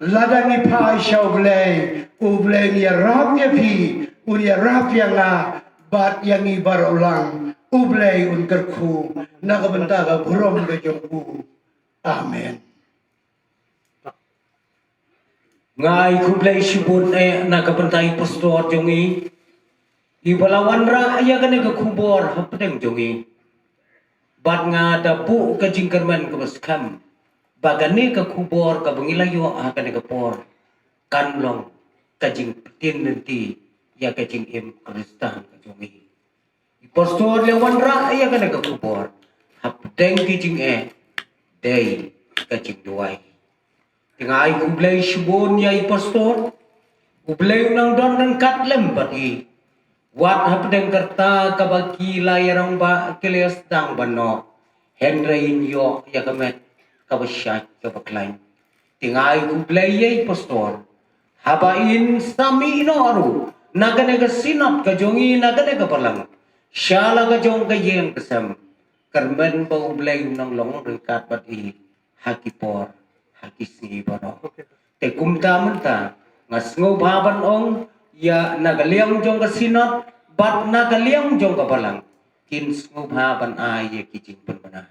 Lada ngi phai sha U Blei, U Blei un ïarap ïa phi, un ïarap ïa nga, bad ïa ngi baroh lang. U Blei un kyrkhu na ka bynta ka burom ka jong u. Amen. Nga ai khublei shibun eh na ka bynta i pastor jong ngi, iba la wanrah ïa kane ka khubor hapdeng jong ngi. Bad nga da buh ka jingkyrmen kaba skhem ba kane ka khubor kaba ngi la ïoh ha kane ka por kan long ka jingpyntip lynti ïa ka jingim Khristan ka jong ngi. I pastor la wanrah ïa kane ka khubor hapdeng ki jingeh, dei ka jingduwai. Te nga ai khublei shibun ïa i pastor. U Blei un nang don ryngkat lem bad i, wat hapdeng kata kaba ki la ïarangbah, ki la ïasdang ban noh, hynrei in ïoh ïa ka met kaba shait kaba khlaiñ. Te nga ai khublei ïa i pastor. Haba in sa mih noh ruh na kane ka synod ka jong i, na kane ka balang, sha la ka jong ka ïing ka sem, kyrmen ba U Blei un nang long ryngkat bad i ha ki por, ha ki sngi baroh. Te kumta mynta nga sngewbha ban ong ïa na ka liang jong ka synod bad na ka liang jong ka balang, kin sngewbha ban ai ïa ki jingpynbna.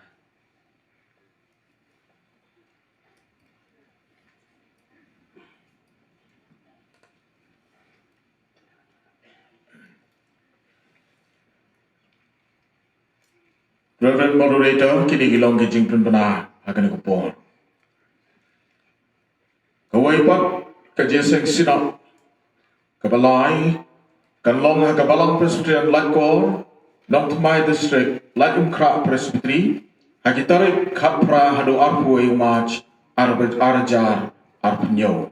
Reverend Moderator, kine ki long ki jingpynbna ha kane ka por. Kawei pat ka jingïaseng synod kaba lai kan long ha ka Balang Presbyterian Laitkor, Nongthymmai District, Laitumkhrah Presbytery, ha ki tarik khatphra haduh arphew u March, ar, ar hajar arphew hynñiew.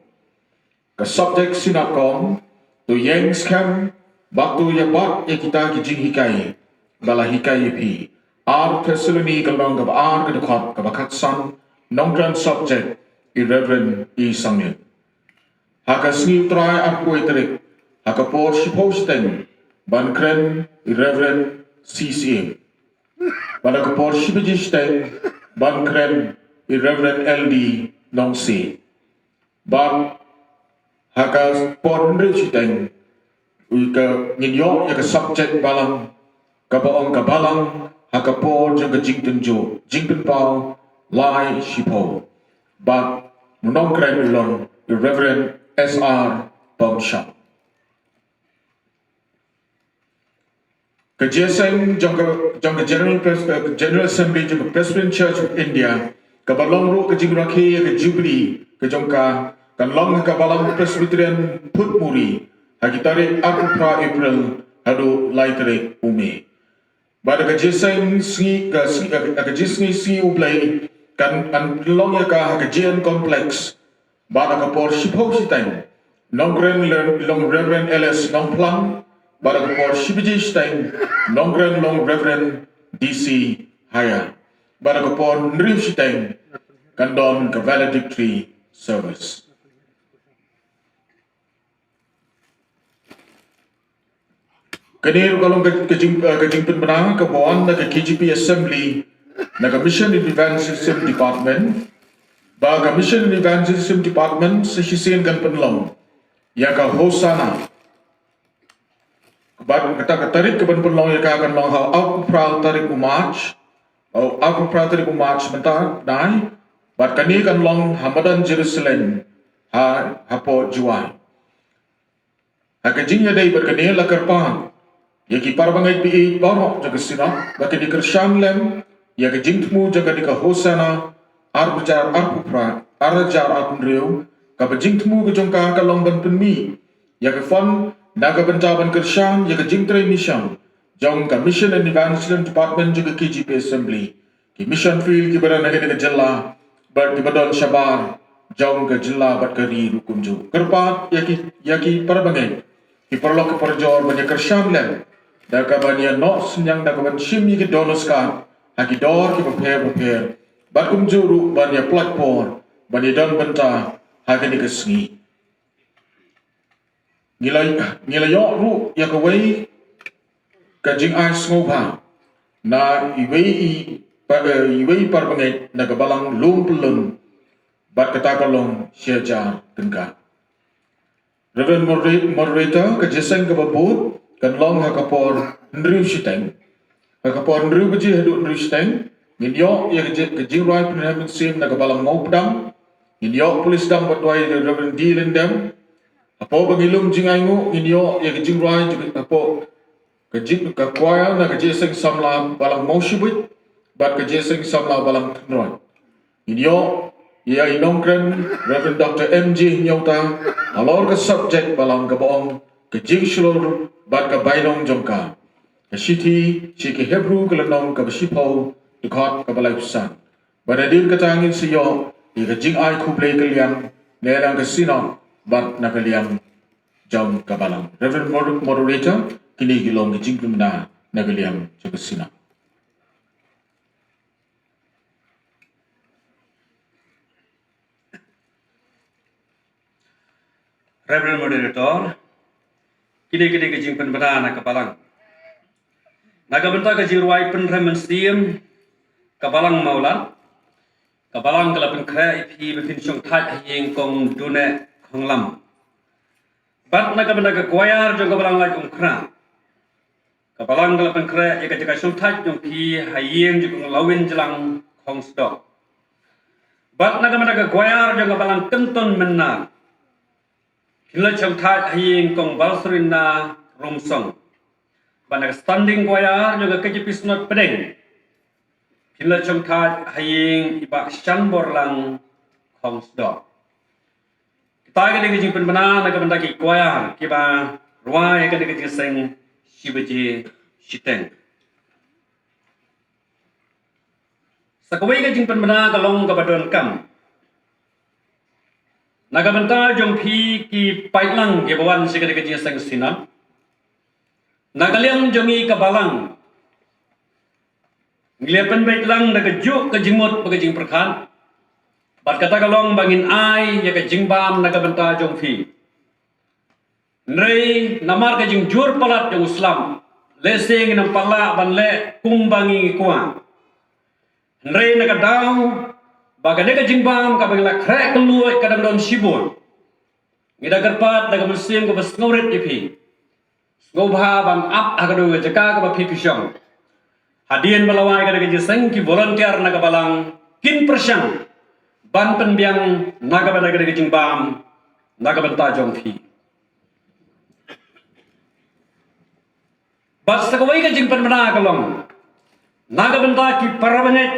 Ka subject synod ka long, to ïeng skhem bad to ïabat ïa kita ki jinghikai ba la hikai ïa phi. Ar Thessaloni ka lynnong kaba ar, ka dkhot kaba khatsan. Nongkren subject i Reverend E Sangniet. Ha ka sngi U Trai arphew tarik, ha ka por shiphew shiteng, ban kren i Reverend C C M. Bad ha ka por shi baje shiteng, ban kren i Reverend L D Nongsiej. Bad ha ka por hynriew shiteng, u ka ngin ïoh ïa ka subject balang, kaba ong ka balang ha ka por jong ka jingtynjuh, jingpynpaw lai shiphew. Bad u nongkren u long i Reverend S R Pongshah. Ka jingïaseng jong ka, jong ka General Pres-, eh, General Assembly jong ka Presbyterian Church of India, kaba long ruh ka jingrakhe ïa ka Jubilee ka jong ka, kan long ha ka Balang Presbyterian Phutmuri, ha ki tarik arphew phra April haduh lai tarik u May. Bad ka jingïaseng sngi, ka sngi, ka, ka jingïaseng sngi U Blei kan, kan long ïa ka ha ka J N Complex. Bad ha ka por shiphew shiteng, nongkren le-, long Reverend L S Nongphlang. Bad ha ka por shi baje shiteng, nongkren long Reverend D C Haya. Bad ha ka por hynriew shiteng, kan don ka valedictory service. Kane ruh ka long ka, ka jing, eh, ka jingpynbna kaba wan na ka K J P Assembly, na ka Mission and Evangelism Department. Ba ka Mission and Evangelism Department sa shisien kan pynlong ïa ka Hosanna. Bad kata ka tarik kaban pynlong ïa ka kan long ha arphew phra tarik u March. Oh, arphew phra tarik u March mynta, dei. Bad kane kan long ha madan Jerusalem, ha hapoh Jowai. Ha ka jingïadei bad kane la kyrpad ïa ki parabangeit baieit baroh jong ka Synod ba kin kyrshan lem ïa ka jingthmu jong kane ka Hosanna ar hajar arphew phra, ar hajar arphew hynriew, kaba jingthmu ka jong ka ka long ban pynmih ïa ka fund na ka bynta ban kyrshan ïa ka jingtrei mission jong ka Mission and Evangelism Department jong ka K J P Assembly, ki mission field kiba don ha kane ka jylla bad kiba don shabar jong ka jylla bad ka ri ruh kumjuh. Kyrpad ïa ki, ïa ki parabangeit, ki paralok ki parajor ban ïa kyrshan lem da kaban ïa noh synñiang, da kaban shim ïa ki donors card ha ki dor kiba pher bapher bad kumjuh ruh ban ïa pynlait por ban ïa don bynta ha kane ka sngi. Ngi la, ngi la ïoh ruh ïa kawei ka jingai sngewbha na iwei i pa, eh, iwei i parabangeit na ka Balang Lum Pyllun, bad kata ka long shi hajar tyngka. Reverend Modera-, Moderator, ka jingïaseng kaba bud kan long ha ka por hynriew shiteng. Ha ka por hynriew baje haduh hynriew shiteng, ngin ïoh ïa ka ji-, ka jingrwai pynrem mynsiem na ka Balang Mawpdang. Ngin ïoh pule sdang bad duwai da Reverend D Lyngdoh. Hapoh ba ngi lum jingainguh, ngin ïoh ïa ka jingrwai jong, hapoh ka jing, ka choir na ka jingïaseng samla Balang Mawshynrut bad ka jingïaseng samla Balang Thynroit. Ngin ïoh ïa i nongkren Reverend Doctor M J Hynñiewta halor ka subject Balang kaba ong ka jingshlur bad ka bainong jong ka. Ka shithi sha ki Hebru ka lynnong kaba shiphew, dkhot kaba laiphew san. Bad hadien kata ngin sa ïoh ïa ka jingai khublei ka liang na ka liang ka Synod bad na ka liang jong ka Balang. Reverend Moder-, Moderator, kine ki long ki jingpynbna na ka liang jong ka Synod. Reverend Moderator, kine, kine ki jingpynbna na ka Balang. Na ka bynta ka jingrwai pynrem mynsiem ka Balang Mawlad, ka Balang ka la pynkhreh ïa phi ba phin shongthait ha ïing Kong Duneh Khonglam. Bad na ka bynta ka choir jong ka Balang Laitumkhrah, ka Balang ka la pynkhreh ïa ka jaka shongthait jong phi ha ïing jong Kong Lawin Jlang Khongsdok. Bad na ka bynta ka choir jong ka Balang Kynton Mynnar, phin la shongthait ha ïing Kong Balsrina Rumsong. Bad na ka standing choir jong ka K J P Synod Pdeng, phin la shongthait ha ïing i Bah Shanborlang Khongsdok. Kita ki dei ki jingpynbna na ka bynta ki choir kiba rwai ha kane ka jingïaseng shi baje shiteng. Sa kawei ka jingpynbna ka long kaba donkam na ka bynta jong phi ki paidlang kiba wan sha kane ka jingïaseng Synod. Na ka liang jong ngi ka Balang, ngi la pynbeit lang da kajuh ka jingmut bad ka jingpyrkhat. Bad kata ka long ba ngin ai ïa ka jingbam na ka bynta jong phi. Hynrei namar ka jingjur palat jong u slap, lehse ngin ym pat lah ban leh kumba ngi kwah. Hynrei na ka daw ba kane ka jingbam kaba ngi la khreh kylluid ka dang don shibun, ngi da kyrpad da ka mynsiem kaba sngewrit ïa phi, sngewbha ban ap ha kano kano ka jaka kaba phi phi shong. Hadien ba la wai kane ka jingïaseng, ki volunteer na ka Balang kin pyrshang ban pynbiang na ka bynta kane ka jingbam na ka bynta jong phi. Bad sa kawei ka jingpynbna ka long na ka bynta ki parabangeit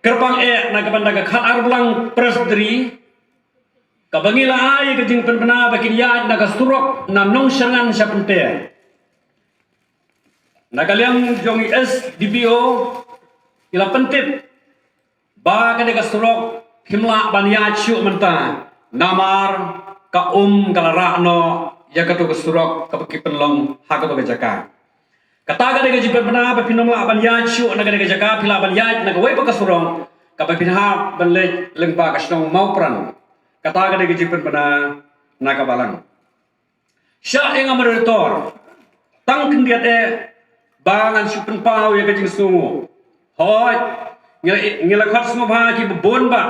kyrpang eh na ka bynta ka Khatar Balang Presbytery, kaba ngi la ai ka jingpynbna ba kin ïaid na ka surok na Nongshyrngan sha Pynter. Na ka liang jong i S D P O, i la pyntip ba kane ka surok kim lah ban ïaid shuh mynta, namar ka um ka la rah noh ïa kato ka surok kaba ki pynlong ha kato ka jaka. Kata ka dei ka jingpynbna ba phin ym lah ban ïaid shuh na kane ka jaka, phi lah ban ïaid na kawei pat ka surok kaba phin hap ban leit lyngba ka shnong Mawpran. Kata ka dei ka jingpynbna na ka Balang. Shah ïa nga Moderator, tang khyndiat eh ba ngan shu pynpaw ïa ka jingsngewnguh. Hooid, ngi la, ngi la khot sngewbha kiba bun bha.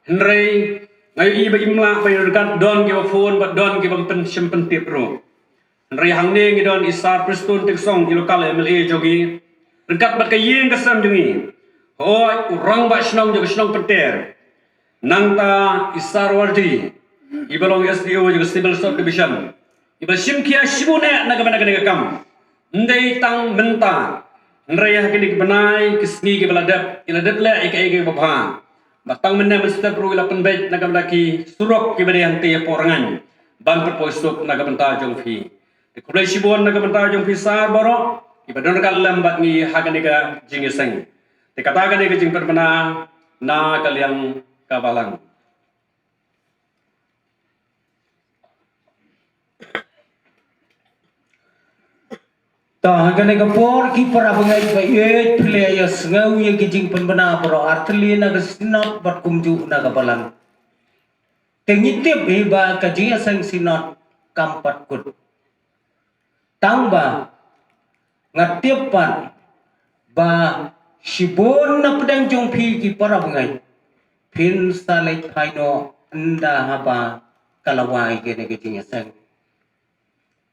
Hynrei nga ïohi ba im lah ba ïa ryngkat, don kiba phone bad don kiba ym pynshim pyntip ruh. Hynrei hangne ngi don i Sir Prestone Tynsong, i local M L A jong ngi, ryngkat bad ka ïing ka sem jong ngi. Hooid, u rangbah shnong jong ka shnong Pynter. Nangta i Sir Wardi, iba long S D O jong ka Civil Sub Division, iba shim khia shibun eh na ka bynta kane ka kam. Ym dei tang mynta, hynrei ha kine ki bnai ki sngi kiba la dep, ki la dep leh ïa kaei kaei kaba bha. Ba tang mynne mynstep ruh i la pynbeit na ka bynta ki surok kiba dei hangtei hapoh Rngaiñ ban pynpoi suk na ka bynta jong phi. Te khublei shibun na ka bynta jong phi sir baroh kiba don ryngkat lem bad ngi ha kane ka jingïaseng. Te kata ka dei ka jingpynbna na ka liang ka balang. Ta ha kane ka por ki para bangeit ba ïeit, phi la ïa sngew ïa ki jingpynbna baroh, artylli na ka Synod bad kumjuh na ka balang. Te ngi tip hi ba ka jingïaseng Synod kam pat kut. Tang ba nga tip pat ba shibun na pdeng jong phi ki para bangeit phin sa leit phai noh ynda haba ka la wai kane ka jingïaseng.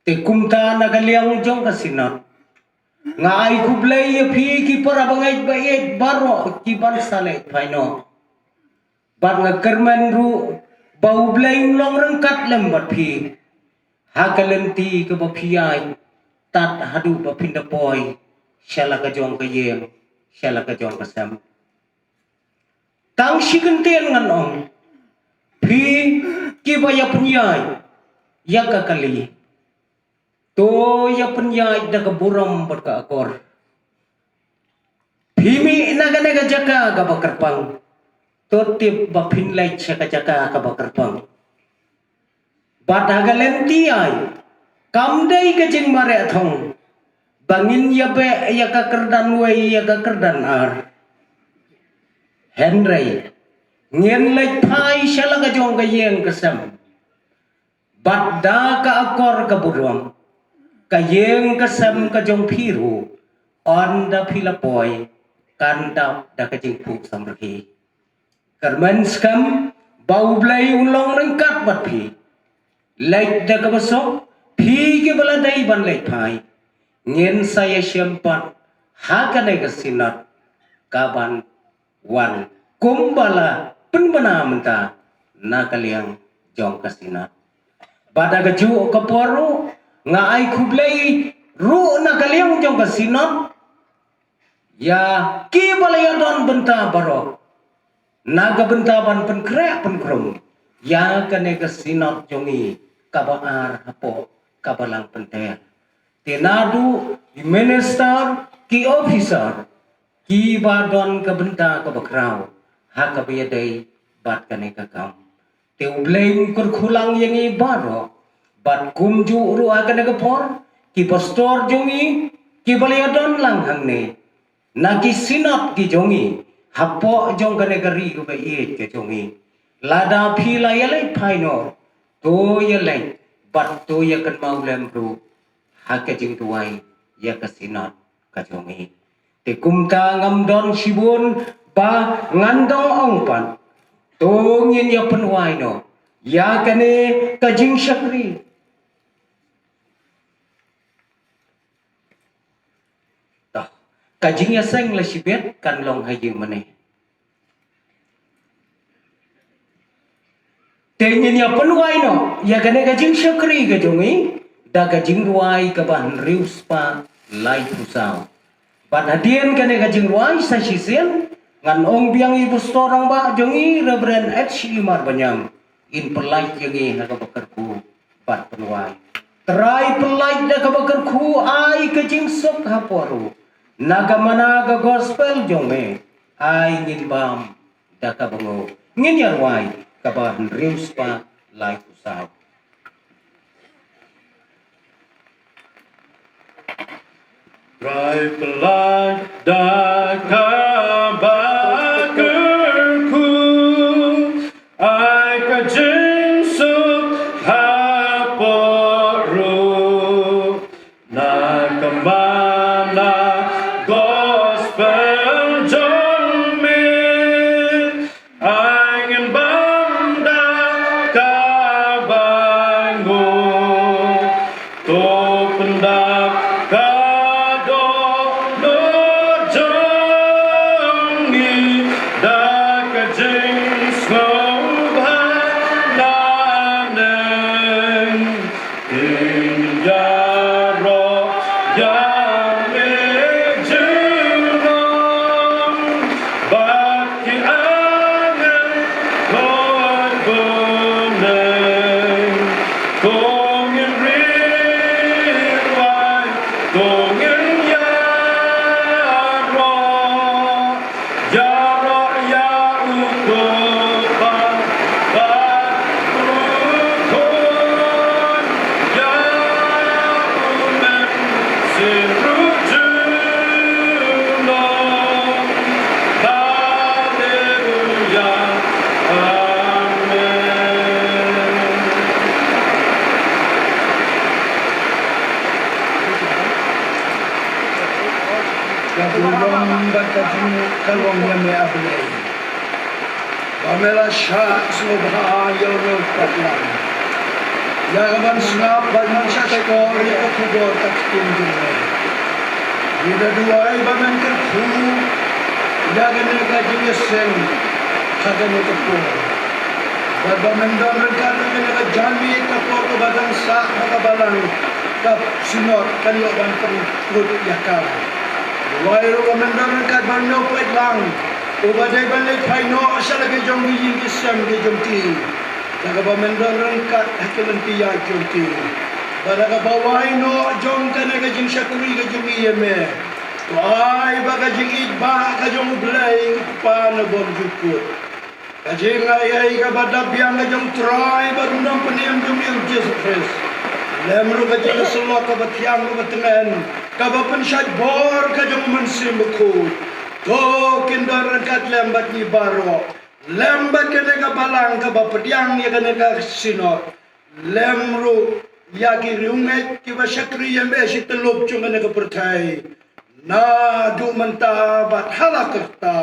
Te kumta na ka liang jong ka Synod, nga ai khublei ïa phi ki para bangeit ba ïeit baroh ki ban sa leit phai noh. Bad nga kyrmen ruh ba U Blei un long ryngkat lem bad phi ha ka lynti kaba phi ïaid, tad haduh ba phin da poi sha la ka jong ka ïing, sha la ka jong ka sem. Tang shi kyntien ngan ong, phi kiba ïa pynïaid ïa ka kali, to ïa pynïaid da ka burom bad ka akor. Phi mih na kane ka jaka kaba kyrpang, to tip ba phin leit sha ka jaka kaba kyrpang. Bad ha ka lynti ïaid, kam dei ka jingmareh thong ba ngin ïa beh ïa ka kyrdan wei ïa ka kyrdan ar. Hynrei ngin leit phai sha la ka jong ka ïing ka sem. Bad da ka akor ka burom, ka ïing ka sem ka jong phi ruh, ynda phi la poi, kan dap da ka jingphuh samrkhie. Kyrmen skhem ba U Blei un long ryngkat bad phi. Leit da kaba suk, phi kiba la dei ban leit phai. Ngin sa ïashem pat ha kane ka Synod kaban wan kumba la pynbna mynta na ka liang jong ka Synod. Bad ha kajuh ka por ruh, nga ai khublei ruh na ka liang jong ka Synod ïa kiba la ïadon bynta baroh na ka bynta ban pynkhreh pynkhrong ïa kane ka Synod jong ngi kaba ar hapoh ka Balang Pynter. Te naduh ki minister, ki officer, kiba don ka bynta kaba khraw ha kaba ïadei bad kane ka kam. Te U Blei un kyrkhu lang ïa ngi baroh, bad kumjuh ruh ha kane ka por, ki pastor jong ngi kiba la ïadon lang hangne na ki Synod ki jong ngi hapoh jong kane ka ri kaba ïeit ka jong ngi. Lada phi la ïaleit phai noh, to ïaleit bad to ïakynmaw lem ruh ha ka jingduwai ïa ka Synod ka jong ngi. Te kumta ngam don shibun ba ngan dang ong pat, to ngin ïa pynwai noh ïa kane ka jingshakri. Toh, ka jingïaseng la shibit kan long ha ïing mane. Te ngin ïa pynwai noh ïa kane ka jingshakri ka jong ngi da ka jingrwai kaba hynriew spah laiphew saw. Bad hadien kane ka jingrwai sa shisien, ngan ong biang ïa i pastor rangbah jong ngi, Reverend H E Marbaniang, in pynlait ïa ngi ha kaba kyrkhu bad pynwai. Trai pynlait da kaba kyrkhu, ai ka jingsuk hapoh ruh. Na ka mana ka gospel jong me, ai ngin bam da kaba nguh. Ngin ïa rwai kaba hynriew spah laiphew saw. Trai pynlait da kaba kyrkhu, ai ka jingsuk hapoh ruh. Na ka mana gospel jong me, ai ngin bam da kaba nguh. To pyndap ka dohnud jong Ka burom bad ka jingkyrkhu ïa me, A Blei, ba me la shah sngewbha ïa une u paidlang ïa ka ban sngap bad ban shahshkor ïa ka khubor ka ktien jong me. Ngi da duwai ba men kyrkhu ïa kane ka jingïaseng ha kane ka por, bad ba men don ryngkat ha kane ka janmiet, ka por kaba dang sah ha ka balang, ka Synod kan ïoh ban pynkut ïa ka. Duwai ruh ba men don ryngkat bad une u paidlang uba dei ban leit phai noh sha la ki jong ki ïing ki sem ki jong ki, da kaba men don ryngkat ha ki lynti ïaid jong ki, bad da kaba wai noh jong kane ka jingshakri ka jong ngi ïa me. To ai ba ka jingïeit ba ka jong U Blei U Kpa nabym jukut, ka jingaiei kaba da biang ka jong U Trai bad U Nongpynim jong ngi U Jisu Khrist, lem ruh ka jingïasyllok kaba thiang kaba tngen kaba pynshait bor ka jong U Mynsiem Bakhuid, to kin don ryngkat lem bad ngi baroh, lem bad kane ka balang kaba pdiang ïa kane ka Synod, lem ruh ïa ki riewngeit kiba shakri ïa me shi tyllup jong kane ka pyrthei, naduh mynta bad ha la karta.